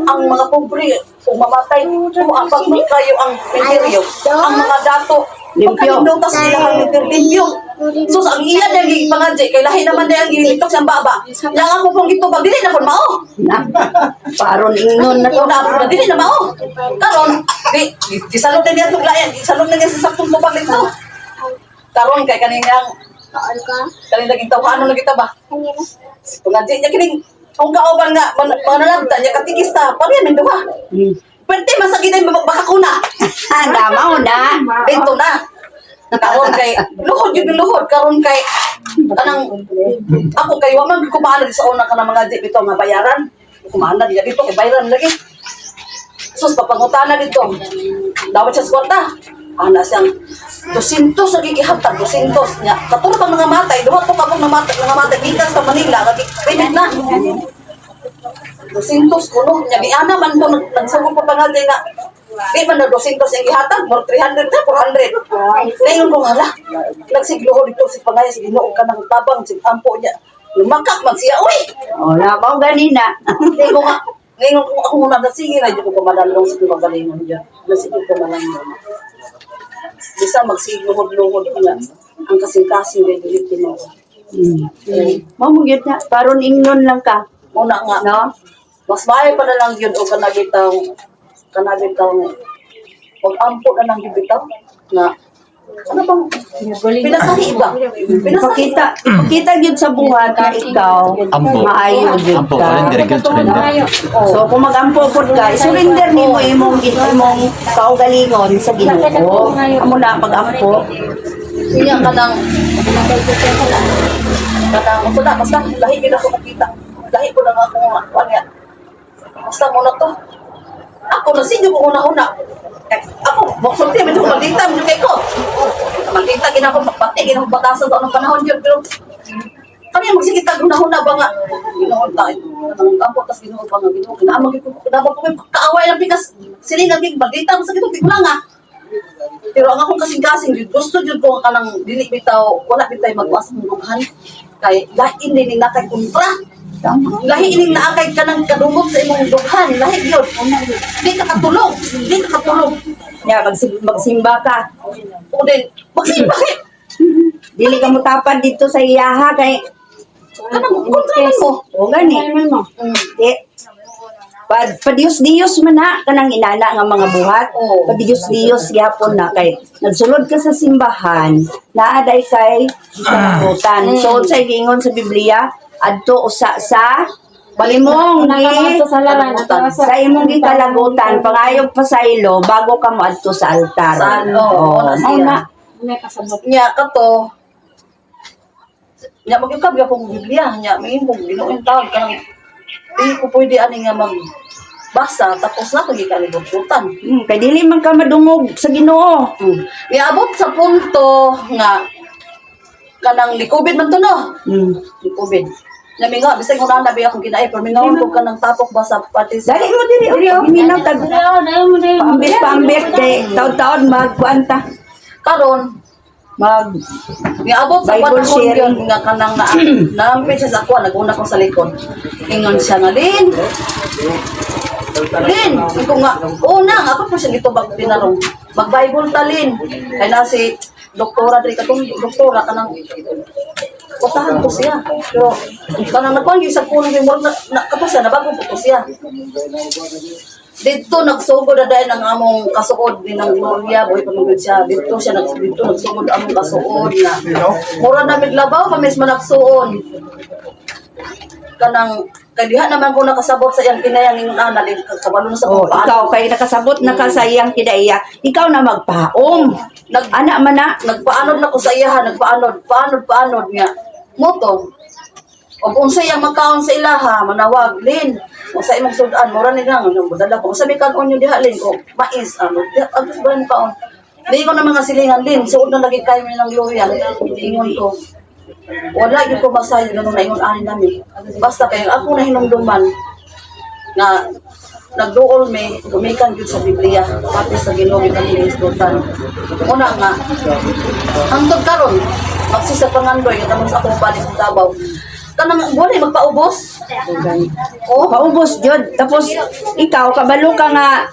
ang mga pobre kung mamatay kung ang pagmut kayo ang minteryo ang mga dato Limpyo. pagkalindutas nila ang minteryo limpyo. So ang iya na yung pangadji kay lahi naman na ang gilitok sa baba. Yang ako pong gitubag dili na kon mao. Na. Paron ingnon na to. Na, na dili na mao. Karon di gisalot na niya tong layan, gisalot na niya sa saktong tubag dito. Karon kay kaninang kaning naging tawhanon na kita ba? Pangadji niya kining kung kauban nga manalabtan niya katikista pareha min duha. Pwede masakit ay baka kuna. Ah, damaw na. Dito na. Karon kay luhod yun yung luhod karon kay kanang ako kay wa man kumaano sa una kanang mga jeep dito nga bayaran. Kumaano diya dito kay bayaran lagi. Sus papangutana dito. Dawat siya sa kwarta. Ana siyang 200 sa gigihatag 200 niya. Katulad pang mga matay, duha to kabog na matay, mga matay gikan sa Manila, lagi credit na. 200 kuno niya giana man ko nagsugod pa pangaday nga di man na 200 ang gihatag more 300 na 400 ngayon ko hala nagsigluho dito si pangay si Ginoo kanang tabang sig ampo niya lumakak man siya uy. Oh, na mao gani na. Hindi ko nga ngayon ko ako muna sige na ko kumalalong sa kagalingon niya nasige ko malalong bisa magsigluhod-luhod nga ang kasing-kasing dili tinuod. Mao mo gyud na paron ingnon lang ka. Muna nga. No? Mas maayo pa na lang yun o kanagitaw kanagitaw mag-ampo na lang yun bitaw na ano bang pinasahi ba? Pinasahi. Pakita, pakita gyud sa buhat na ikaw Ampo. maayo gyud Ampo, ka. surrender, gyud, surrender. So kung mag-ampo pod ka, isurrender nimo imong imong kaugalingon sa Ginoo. Amo na pag-ampo. Iya kanang kanang basta basta lahi gid ako makita. Lahi ko lang ako nga kuan nga. Basta mo na to. Ako na sinyo ko una-una. Eh, ako, moksulti, medyo maldita, medyo kay ko. Maldita gina ko pati gina ko batasan sa anong panahon yun pero kami ang magsigit tag hunahuna ba nga Ginoo ta ang kampo tas Ginoo ba nga Ginoo kinamag ko kinamag ko kaaway lang pikas sini nga gig maldita mo sa Ginoo di ko lang ah. Pero ang akong kasing-kasing jud gusto jud ko nga kanang dili bitaw wala bitay magwas mong dughan kay lain din ning nakay kontra. Lahi ining naa kay kanang kadungog sa imong dughan, lahi gyud. Di ka katulog, di ka katulog. Ya, magsimba ka. O din, magsimba kay Dili ka mutapad dito sa iyaha kay kanang kontra man mo. O gani. Di. Padiyos-diyos man na kanang inana nga mga buhat. Oo. Padiyos-diyos gyapon na kay nagsulod ka sa simbahan, naa day kay kalagutan. So unsay giingon sa Biblia adto usa sa imong gi sa imong gikalagutan pangayog pasaylo bago ka moadto sa altar. Sa ano, Oo, na mao siya. na. Nya kato nya magyukab gyud Biblia nya main kong Ginoo yung tawag kanang di ko pwede ani nga mag basa tapos na ko gikalibot-butan. Kay dili man ka madungog sa Ginoo. Niabot sa punto nga kanang likubid man to no. Likubid. Nami nga bisag una na biya akong kinaay pero mingaw ko kanang tapok ba sa pati sa Dali mo diri uri og minaw tag. Paambit paambit kay taud-taud magkuan ta. Karon Mag niabot sa Bible panahon sharing. yun nga kanang na naambit siya sa ako naguna ko sa likod. Ingon siya nga Lin. Lin, iko nga una nga ako po siya gitubag tinarong. Mag Bible ta Lin. Kay na si doktora diri katong doktora kanang utahan ko siya. Pero kanang nagkuhan yung sa puno yung murag na kato siya nabago po ko siya. Dito nagsugod na dahil ang among kasuod ni nang Gloria, buhi pa man gud siya. Dito siya dito nagsugod among kasuod na. Mura na miglabaw kami sa managsuon. Kanang kay diha naman ko nakasabot sa iyang kinayang ingon ana di kabalo na sa Oh, kung paano. ikaw kay nakasabot na ka sa iyang kidaiya. Ikaw na magpaom. Ana man na. Nagpaanod na ko sa iya, nagpaanod, paanod, paanod nga. Moto. Og unsa iyang makaon sa ilaha, manawag Lin. Unsa imong sudan, mura ni nga nga dala ko. Unsa may kaon nyo diha Lin ko? Mais ano, diha agos ba mo kaon? Di ko na mga silingan Lin, suod na lagi kayo ng Gloria. Ingon ko. Wala gyud ko masayo ganun na ingon ani nami. Basta kay ako na hinumduman nga nagduol mi gumikan gyud sa Biblia pati sa Ginoo kan hisgutan. Una nga hangtod karon magsi sa pangandoy nga kamong sa akong balik sa Davao. Kanang wala magpaubos. Oh, paubos jud. Tapos ikaw kabalo ka nga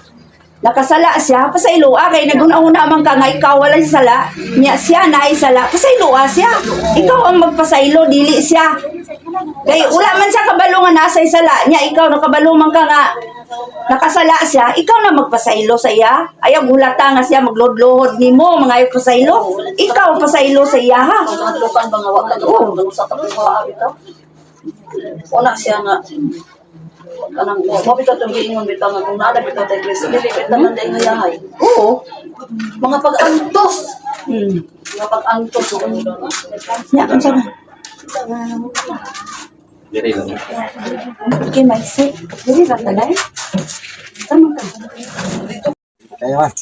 nakasala siya pasayloa kay naguna-una man ka nga ikaw wala siya sala niya siya naay sala pasayloa siya ikaw ang magpasaylo dili siya kay wala man siya kabalo nga nasa sala niya ikaw nakabalo man ka nga nakasala siya ikaw na magpasaylo sa iya ayaw gulata nga siya maglodlohod nimo mga ayaw pasaylo ikaw pasaylo sa iya ha. Ang hadlukan ba nga wa ka oh. Sa kapuha bitaw. Una siya nga kanang mo bitaw tong giingon bitaw nga kung naa na bitaw tay Kristo dili bitaw man day nga yahay. Oo. Mga pag-antos, mga pag-antos. Nya unsa man? Diri lang. Okay, maisi. Dili ra talay. Tama ka. Kaya man.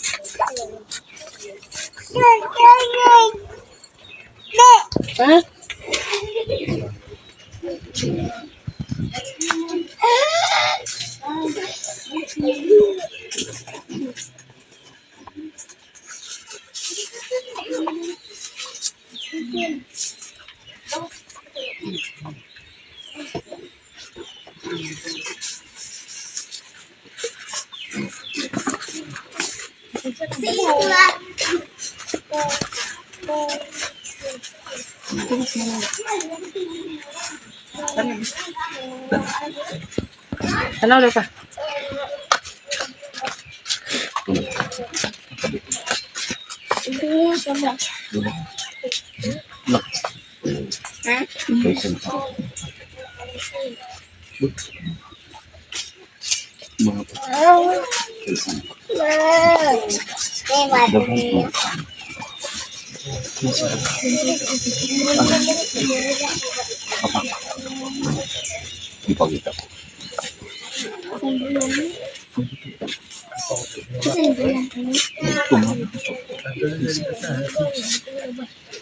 Ipakita ko.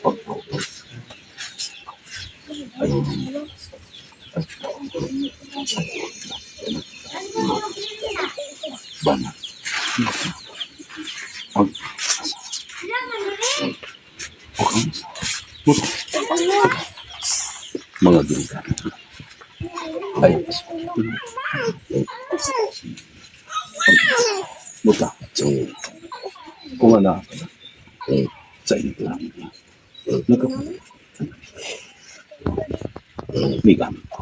Pagpapag. Ay, bana. Ang mga gingka. Ay, buta. Kung ano sa inyo lang. Nagkapunta. Migamit ko.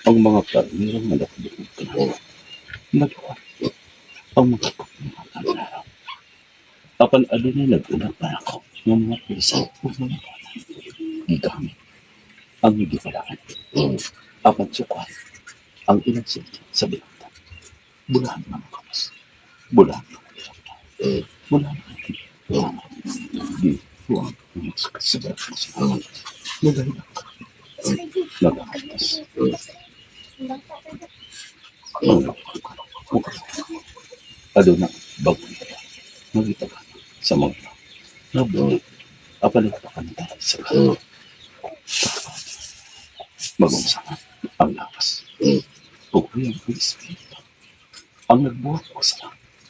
Ang mga karnirang malakbukod ka na. Nagawa. Ang mga kamera. Apan adunay nag-una pa ako ng mga pisa o mga bata. Gigamit ang gipalaan. Apan sukwan ang ilang silti sa bilangta. Bulahan ng kamas. Bulahan ng bilangta. Bulahan ng bilangta. Di huwag sa bilangta. Magaling nagkakatas. Aduna bago magitaga sa mga nabuo apalit pa kanta sa magumsa ang lakas ug ang espiritu ang nagbuhat ko sa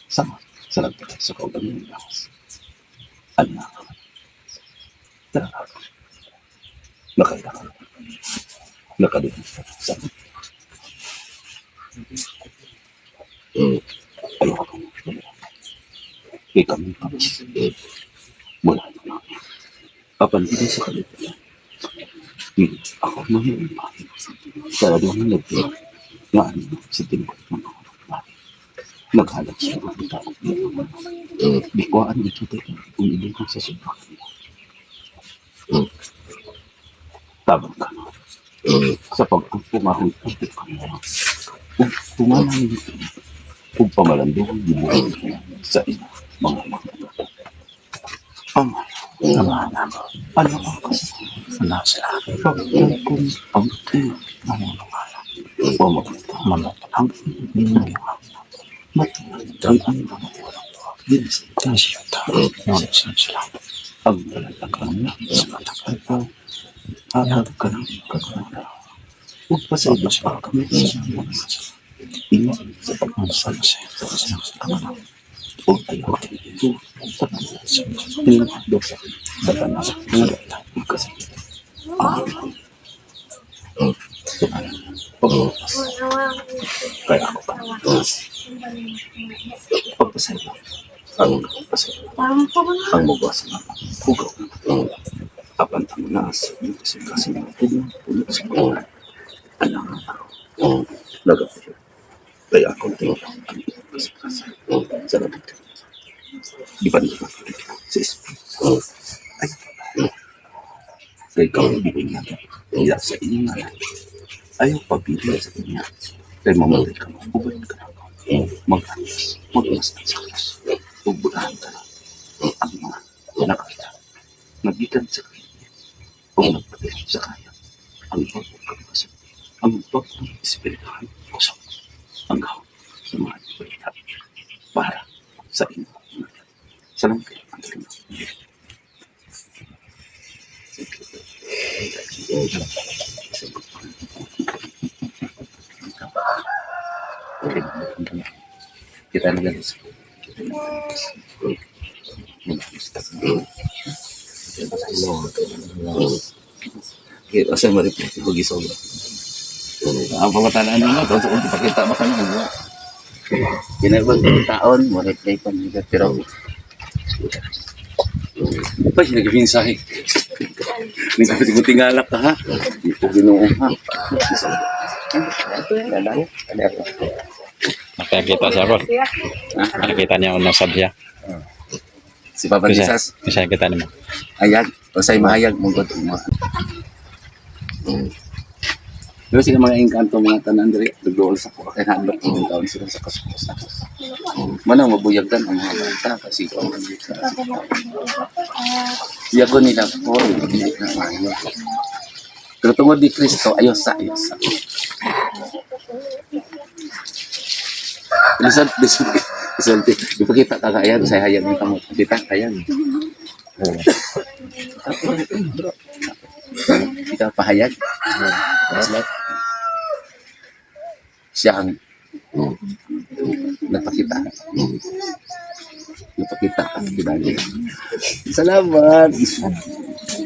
sama sa nagpatay sa kaugalingon lakas ang nakakaman talaga nakailangan nakalimutan sa ayaw ko kay kami kamis wala na apan dito sa kalibutan ako mahirap pa sa doon ng nagpira nga ano sa tingkot ng mga pare naghalag siya ng tao bikuan ito tayo kung ilingkong sa subak tabang ka sa pagpumahoy ka ug pumanang ug pamalandong gibuhat sa ina mga mga Ama, Ama, ano ang kasalanan? nasa Pagkakong ang iyong manunungala. pamagta Manok. ang iyong matuod ang iyong din sa Tansiyota. Ngunit sila. ang talalakan na Sa mata. atag ka ng kagana ug pasaylo pa kami sa mga ingon sa pagpasal sa ug ayaw ito sa tinagdo sa tanan nga ikasakit ang pagpapas kaya ako pa pagpasaylo ang pagpasaylo ang mabasa nga hugaw apan ang naas yung kasing puno puno sa puno anak ako nagapuyo kaya ako tingin ang kasing sa labit di ba nila sa espiritu ay kay kami bibigyan niya sa inyong ngalan ayaw pabili sa inyo kay mamatay ka mo ubad ka na mag-alas mag-alas sa Diyos ug ka na ang mga nakakita nagikan sa kanya o nagpatay sa kanya ang pagkakasal ang pagkakasal espirituhan kusog ang gawin sa mga balita para sa inyo. Salamat kayo. Ang galing. Kita na lang. Okay, asa mo reply ko gisobra. Ang pangutanan nimo to kung ipakita mo kami mo. Kinabang taon, mo reply pa nila pero Pa siya nagminsahe. Nagapit ko tingalak ka ha. Di ko Ginoo ha. Nakakita siya ko. Nakakita niya kung nasab siya. Si Papa Kasi, Jesus, kasi kita niya. ayag, usay mahayag mo gud mo. Pero sila mga engkanto mga tanan diri nagduol sa ko kay handok ng taon sila sa kasukos na. Manang mabuyagdan ang mga bata kasi ko ang sa. Yago nila po, hindi na maayo. Pero tungod ni Kristo, ayos sa, ayos sa. Lisod, lisod. Lisod. Ipakita ka kaya sa hayag ng kamot. Kita kaya. Ikaw pahayag. Sila. Siya ang nagpakita. Nagpakita ka. Diba? Salamat.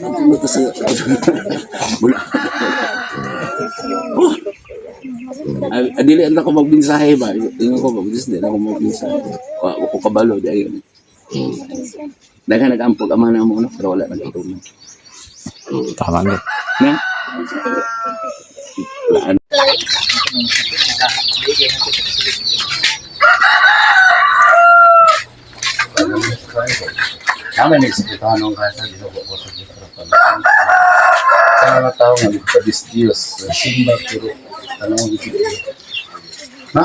Ano to sa... Wala. Oh! Ay, dili na ako magbinsahe ba? Ingon ko ba? Dili na ako magbinsahe. Wa wa ko kabalo di ayon. Daghan nag-ampog ama na mo no, pero wala nagtuman. Tama na. Na? Wala. Tama ni sa tanong ka sa dito ko sa dito pa. Sa mga tao nga nagpadis Dios, simba pero tanong ko Na?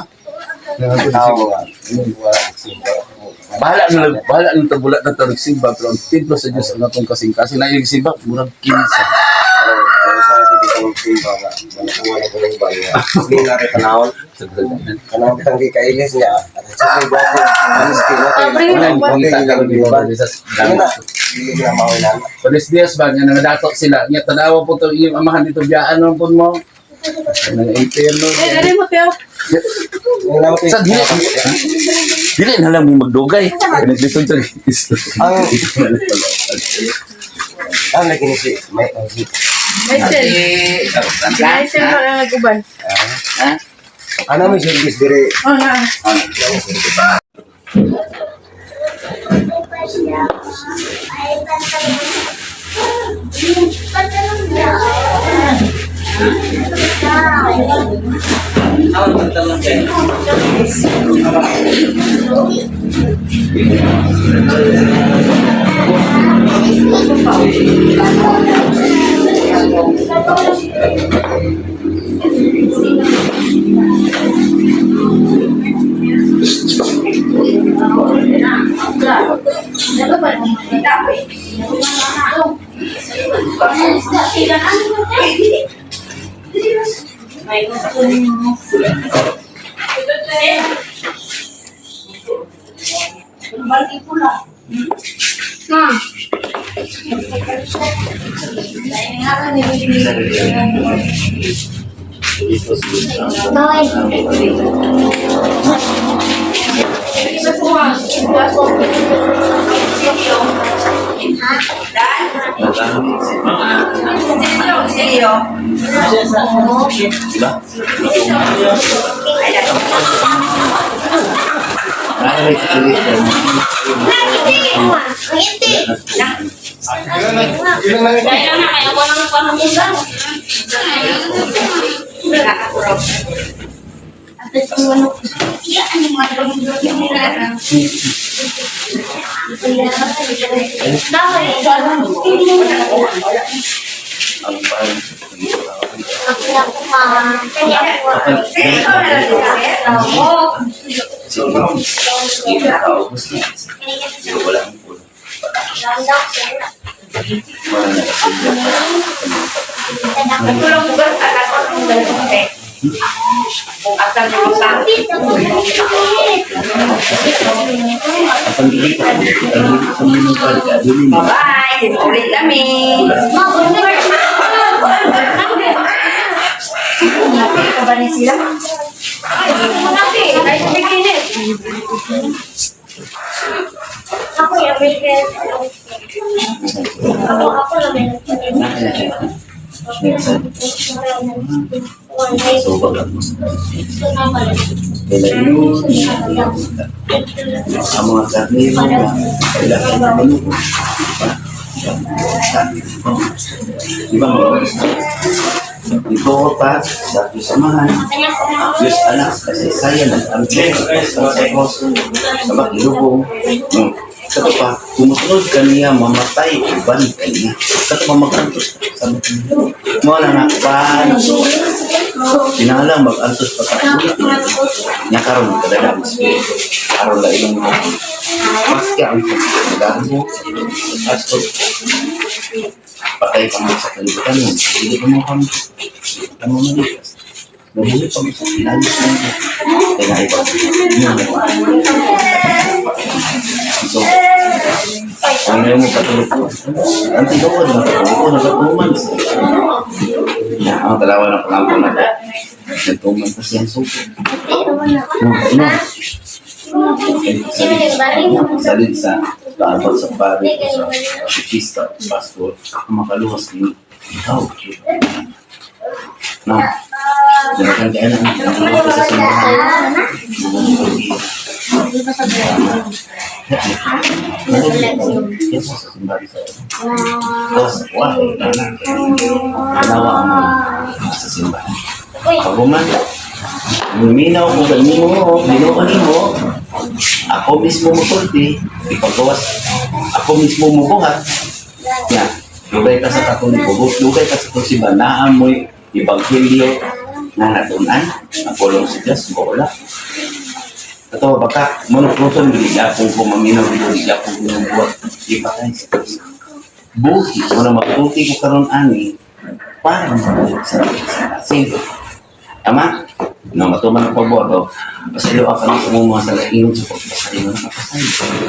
Bahala na bahala na tabula na tarog simba pero ang templo sa Dios ang atong kasing-kasing na yung simba murag kinsa. Panis Dios ba nga nangadato sila nya tanawa po to iyong amahan dito biyaan man pud mo. Nang impierno. Eh, dali mo, Teo. Sa dili dili na lang mo magdugay. Naglisod sa Kristo. Ang May sel. May sel pa lang nag-uban. Ano may service dire? Oh, na. Silyo. Diba? Kaya na, kaya ko lang panungan. Tulong mo ba sa katon? Kung asan mo sa Bye-bye! Ulit kami! Ka ba ni sila? Ay, bikinit. Ako yung Ako, ako lang. So, baga mo. Ang mga karnero na kailangan ng manuko. Di ba mga Ito pa sa samahan. Diyos anak kasi saya ng ampe sa Diyos sa makilubong. Kato pa, kumusunod kaniya mamatay uban kaniya. Kato pa magantos sa mo na nga pan. Pinalang magantos pa sa nya karon kadada ang espiritu. Aron la ilang mga maski ang pagdamo asto patay pa mo sa kalibutan mo. Hindi pa mo kami. Ano mo maligtas. Mabuhi pa mo sa pinayos na ito. Kaya nga iba. So, ang ngayon mo patulog ko. Ang tigaw na patulog ko, nagatuman. Na, ang dalawa na pangampo na. Nagtuman pa siyang suko. No, no. Salid sa kaabot sa pari, sa katekista, pastor, ako makaluwas ni ikaw. No. Dalakan kaya na, nakaluwas ka sa simbahan. Sa simbahan. Pag-uman, luminaw ko ganimo, ginoo nimo, ako mismo mosulti, ipagawas, ako mismo mobuhat. Ya, lugay ka sa Katoliko, lugay ka sa simbahan, naa mo'y ebanghelyo na natunan, ang pulong sa Diyos, wala. Ato baka manukruton dili gyapon ko maminaw dili gyapon ko ng buhat. Ipatay sa Diyos. Buhi mo na magtuti ko karon ani para mabuhi sa sa Tama? No, matuman ang pagboto. Pasaylo ka ng sa mga sala ingon sa pagpasaylo na kapasaylo.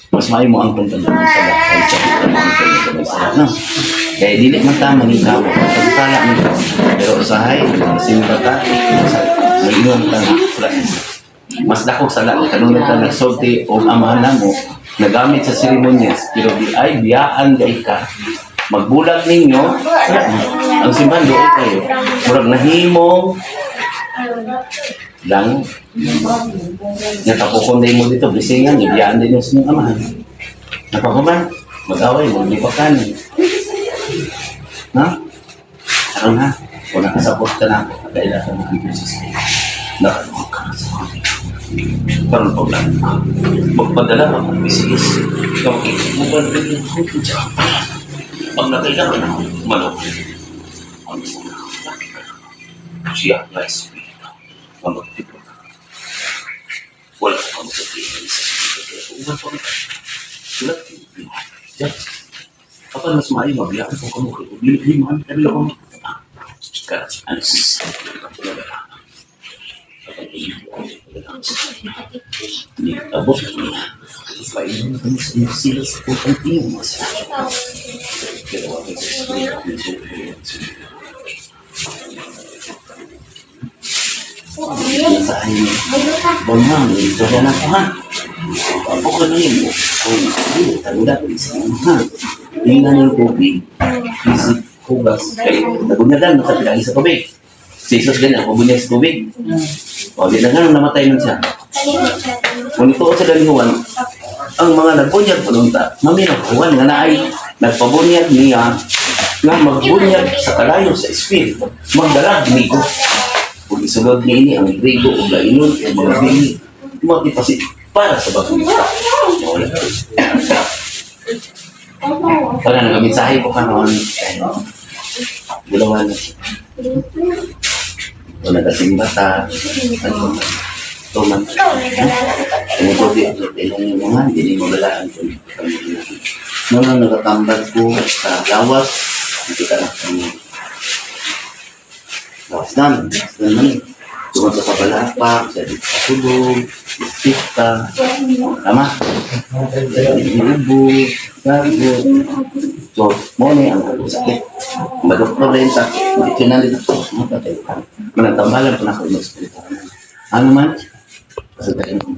Mas maayo mo ang kung ng sala kay sa mo ang kung ng sala. No? Kaya dili man tama ni tao. Pagsala man ka. Pero usahay, simba ta, may ingon ta na wala. Mas dako sala kanunay ta nagsulti og amahan namo nagamit sa seremonyas pero di ay biyaan gay ka magbulag ninyo wala na. Ang simbahan doon kayo murag nahimong lang natapukon din mo dito bisingan gibiyaan din yung sa inyong amahan napakuman mag-away maglipakan na karon ha kung nakasabot ka na ako kailangan ka ng Jesus nakaluwag ka na sa konti karon pag lang magpadala ka kung bisilis ikaw mo ba rin yung konti siya pag nakailangan ako malok ang siya na espiritu ang magtipon wala ka magsabihin sa espiritu uban pa kita wala ka kapag mas maayo mabiyaan kung kamo dili dili man kami ko karas anis abot Painom kami sa inyo sila sa putang iyong mga sala. Pero wag sa espiritu ng Sa inyo. Bangmang, ito na ko ha. Apo ka na yun. Kung hindi, tanda ko isa ha. Tingnan yung tubig. Isip hugas. Kay, nagunyagan, nakapilagi sa tubig. Si Jesus ganyan, ako sa tubig. O, di na nga nung namatay nun siya. Kung ito sa dalihuan, ang mga nagbunyag pununta, maminaw Juan nga naay nagpabunyag niya nga magbunyag sa kalayo sa espiritu, magdalag migo. Kung isulod niya ini ang trigo o lainon o mga bini, mati para sa bagong wala. Wala na mensahe ko kanon. Gulawan na siya. Wala kasing bata. Ano tuman. Ang tubig, ilang mga, hindi mo galaan ko. Noon nagatambad ko sa lawas, hindi ka na kami. Lawas namin, lawas namin. Tungkol sa kabalapak, sa tulog, pista, tama? Ubo, gago. So, mo ni ang sakit. Madoktor rin sa, ito na rin ako. Managtambalan pa na ako ng espiritu. Ano man? Pasagdain ko.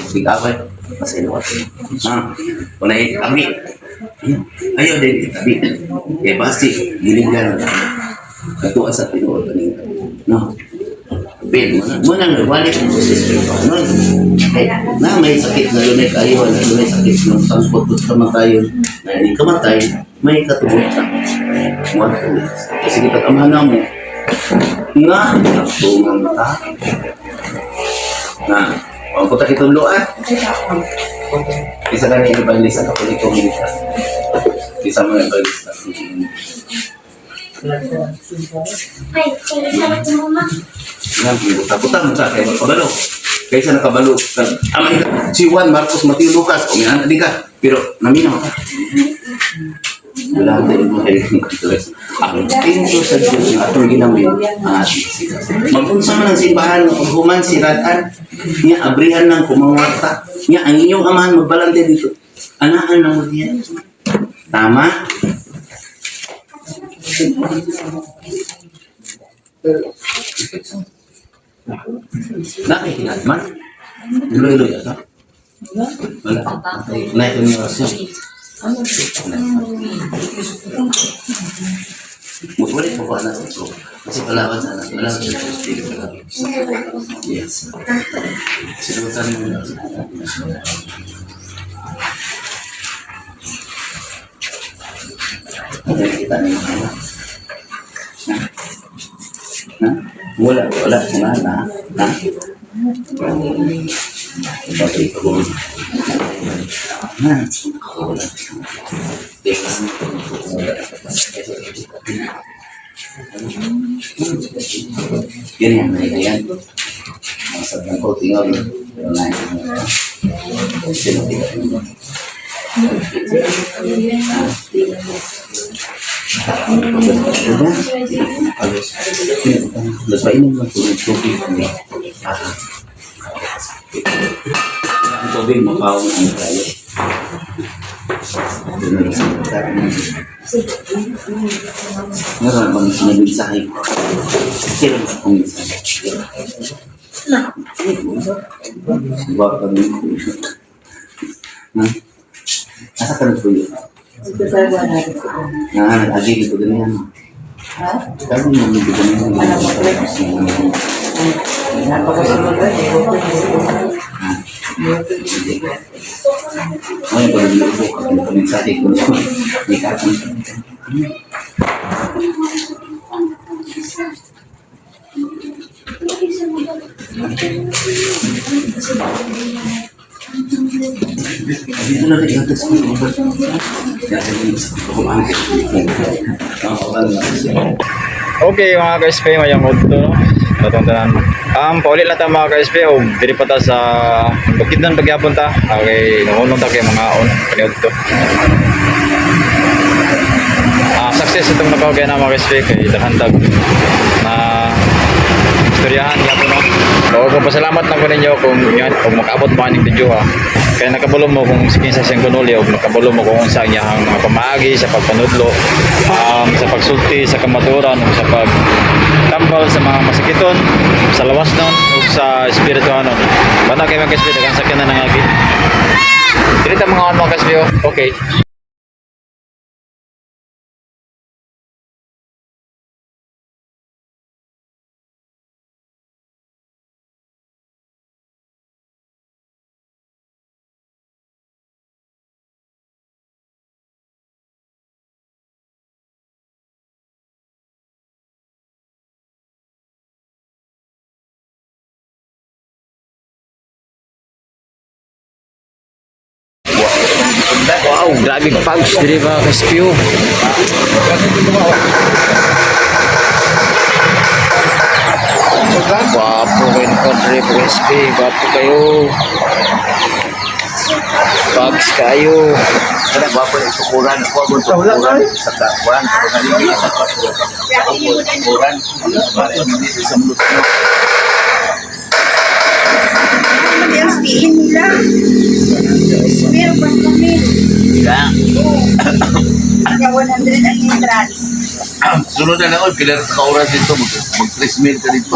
Sigaway, pasaylo ka. Ha? Unay, ami. Ayaw din, itabi. Eh, basi, giling ka na. Katuwa sa tinuod ka No? Ben, mo na wali ko sa espiritu. Ano? Eh, na may sakit na lunay kayo, na lunay sakit ng sangkot at kamatayon, na hindi kamatay, may katubot ka. Mo kasi kita amahan na mo. Nga, nagtungan ta. Na, ang puta kitong luan. Isa ka ni Evangelista Katoliko Milita. Isa mo Evangelista. Ay, salamat mo, ma. Nga, buta-buta mo ka, kaya magpabalo. Kaysa nakabalo. Ama ka, si Juan, Marcos, Mateo, Lucas, umihan di ka. Pero naminaw ka. Wala tayong mga. Ang templo sa Diyos nga atong ginamit ang ating kasing. Magunsa man ang simbahan nga paghuman siradan nya abrihan lang kumangwarta nya ang inyong amahan magbalante dito. Anahan lang mo diyan. Tama? Nakikinat man. Iloy-iloy ata. Wala. Nakikinat. Wala po na sa ko. Kasi palawan sana. Wala sa spirit. Yes. Sinutan mo na. Nakikita niyo ba? Na? Na? Wala, wala. Na, na, na. Bagay ko. Na. Wala. Yan yan, yan. Ang sabihan ko, tingnan mo. Pero na, sino tingnan mo? Terus pak ini tubig tubig. Ah. Ang tubig makaw ang tayo. Meron bang mensahe? Meron akong mensahe. Ba kami. Ha? Asa ka nagtuyo? Ah, agi dito ganyan. Ha? Kami mo dito ganyan. Ay, pag nag-ubo ka, kung mensahe ko, may kakang. Dito na rin yung text ko. Okay mga ka-SP, mayang udto no. Tatong tanan. Paulit lang ta mga ka-SP og diri pa ta sa Bukidnon pagyapon ta. Okay, nahunong ta kay mga on kaniudto. Ah, success itong nakawagay na mga ka-SP kay daghan tag na istoryahan gyapon no. So, kung pasalamat lang ko ninyo kung yan, kung makaabot mo aning video ha. Kaya nakabalo mo kung kinsa siyang kunuli o nakabalo mo kung unsa ang iyang mga pamaagi sa pagpanudlo, sa pagsulti sa kamaturan o sa pagtambal sa mga masakiton, sa lawas nun o sa espirituhanon. Bana kay mga kasbi, daghang sakyan na nangagi. Dili ta mga on mga kasbi, oh. Okay. Wow, grabe pugs diri mga kasbi. Oh. Gwapo kayo ng country, PSP. Gwapo kayo. Bugs kayo. Kada gwapo yung sukuran. Ako ang sukuran. Sa kakuan. Sa kakuan. Sa kakuan. Sa kakuan. Mag-SPN nila. Pero pa kami. Kaya 100 ang entrance. Sunod na lang, kailan ka oras dito, mag-3 mil ka dito.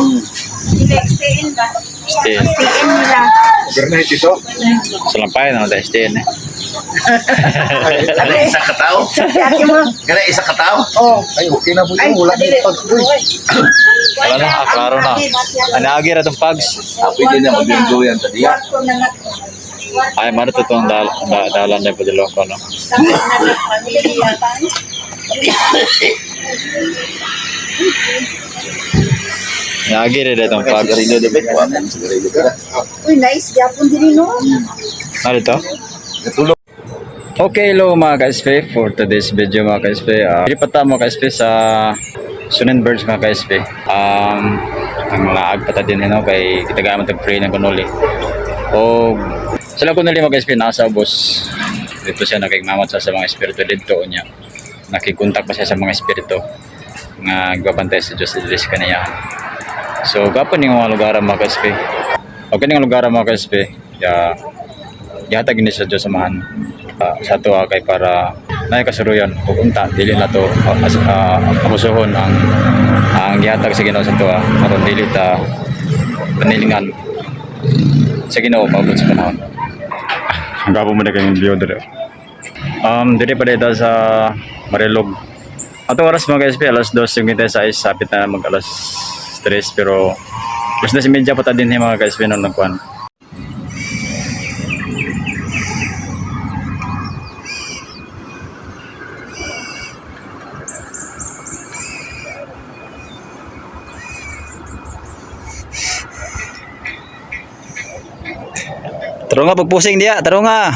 Nila SPN ba? STN. SPN nila. Overnight ito. Sa lampay na, STN eh. Kada isa ka tao? Ate mo. Kada isa ka tao? Oh. Ay, okay na po yun. Wala na yung pag. Uy, Wala na, ah, klaro na. Anaagi ra tong pugs. Ah, pwede na mag-enjoy yan tadi. Ko na nga. Ay, mano to tong dalan na padulong ko, no? Anaagi ra tong pugs. Sigarilyo de bet, wa man sigarilyo ka. Uy, nice. Yapon din no? Ano to? Natulog. Okay, hello mga ka-SP for today's video mga ka-SP. Uh, pa ta mga ka-SP sa Sunan Birds mga ka-SP. Ang mga agpata din no, kay kita gamit tag free ng kunuli. O sila kunuli mga ka-SP nasa ubos. Dito siya nakigmamat sa mga espiritu dito niya. Nakikontak pa siya sa mga espiritu nga nagbabantay sa Diyos diri sa kaniya. So gapon ning mga lugar mga ka-SP. O kaning lugar mga ka-SP, ya gihatag ni sa Diyos Amahan sa ato kay para naay kasuruyan ug unta dili na to abusuhon ang gihatag sa Ginoo sa ato aron dili ta panilingan sa Ginoo paabot sa panahon. Ang gabo mo na kayong view dire. Dire pa dito sa Marilog. Ato oras mga guys, alas 2:56, sapit na mag alas 3 pero alas 2:30 pa ta din mga guys nung nagkuan. Taro nga pagpusing diya, taro nga.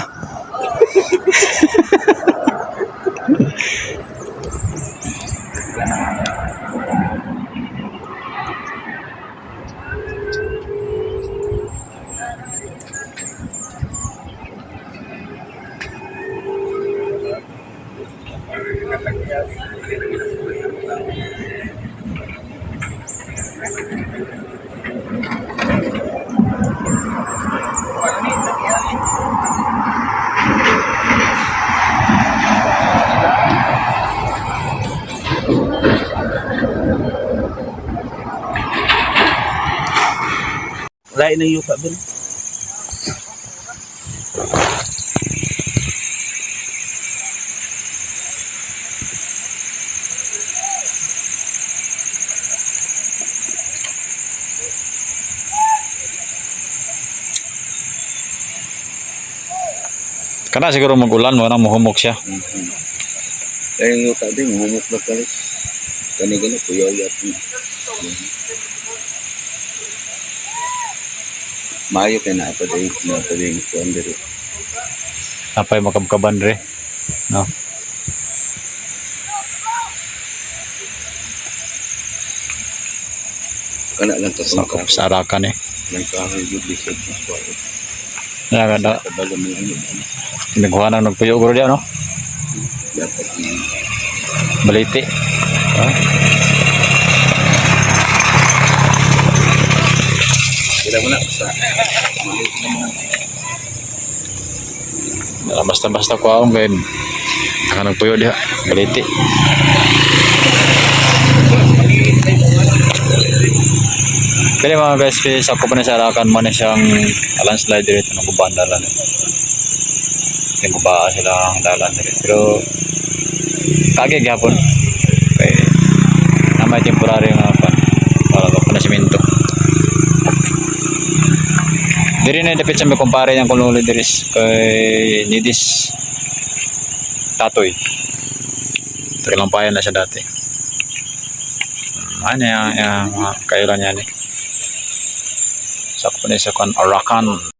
Lain na yuta ba? Kana siguro magulan mo na muhumok siya. Kaya yung yuta din, humok na kalit. Kani gani, kuyaw yat. Maayo kay na pa din, na pa din kuan diri. Napay makabkaban re. No. Kana lang katong Sakop sa Arakan eh. Lang kahoy gyud lisod na kuan. Kaya kada Kabalo mo ano. nagkuha na nagpuyo guro diya no. Dapat ni Baliti. Ha? Kila mo na sa Basta-basta ko akong kay naka nagpuyo diha. Baliti. Kaya mga guys, sakop na sa Arakan mo na siyang landslide dito ng guban dalan. Yung guba sila ang dalan dito. Pero kage gyapon. Kay na may temporary nga pa para pa na simento. Diri na dapit sa may kumpare niyang kululi diri kay Nidis Tatoy. Tagilampayan na siya dati. Ano yung mga kailan niya ni. Sakpo ni sa kan Arakan.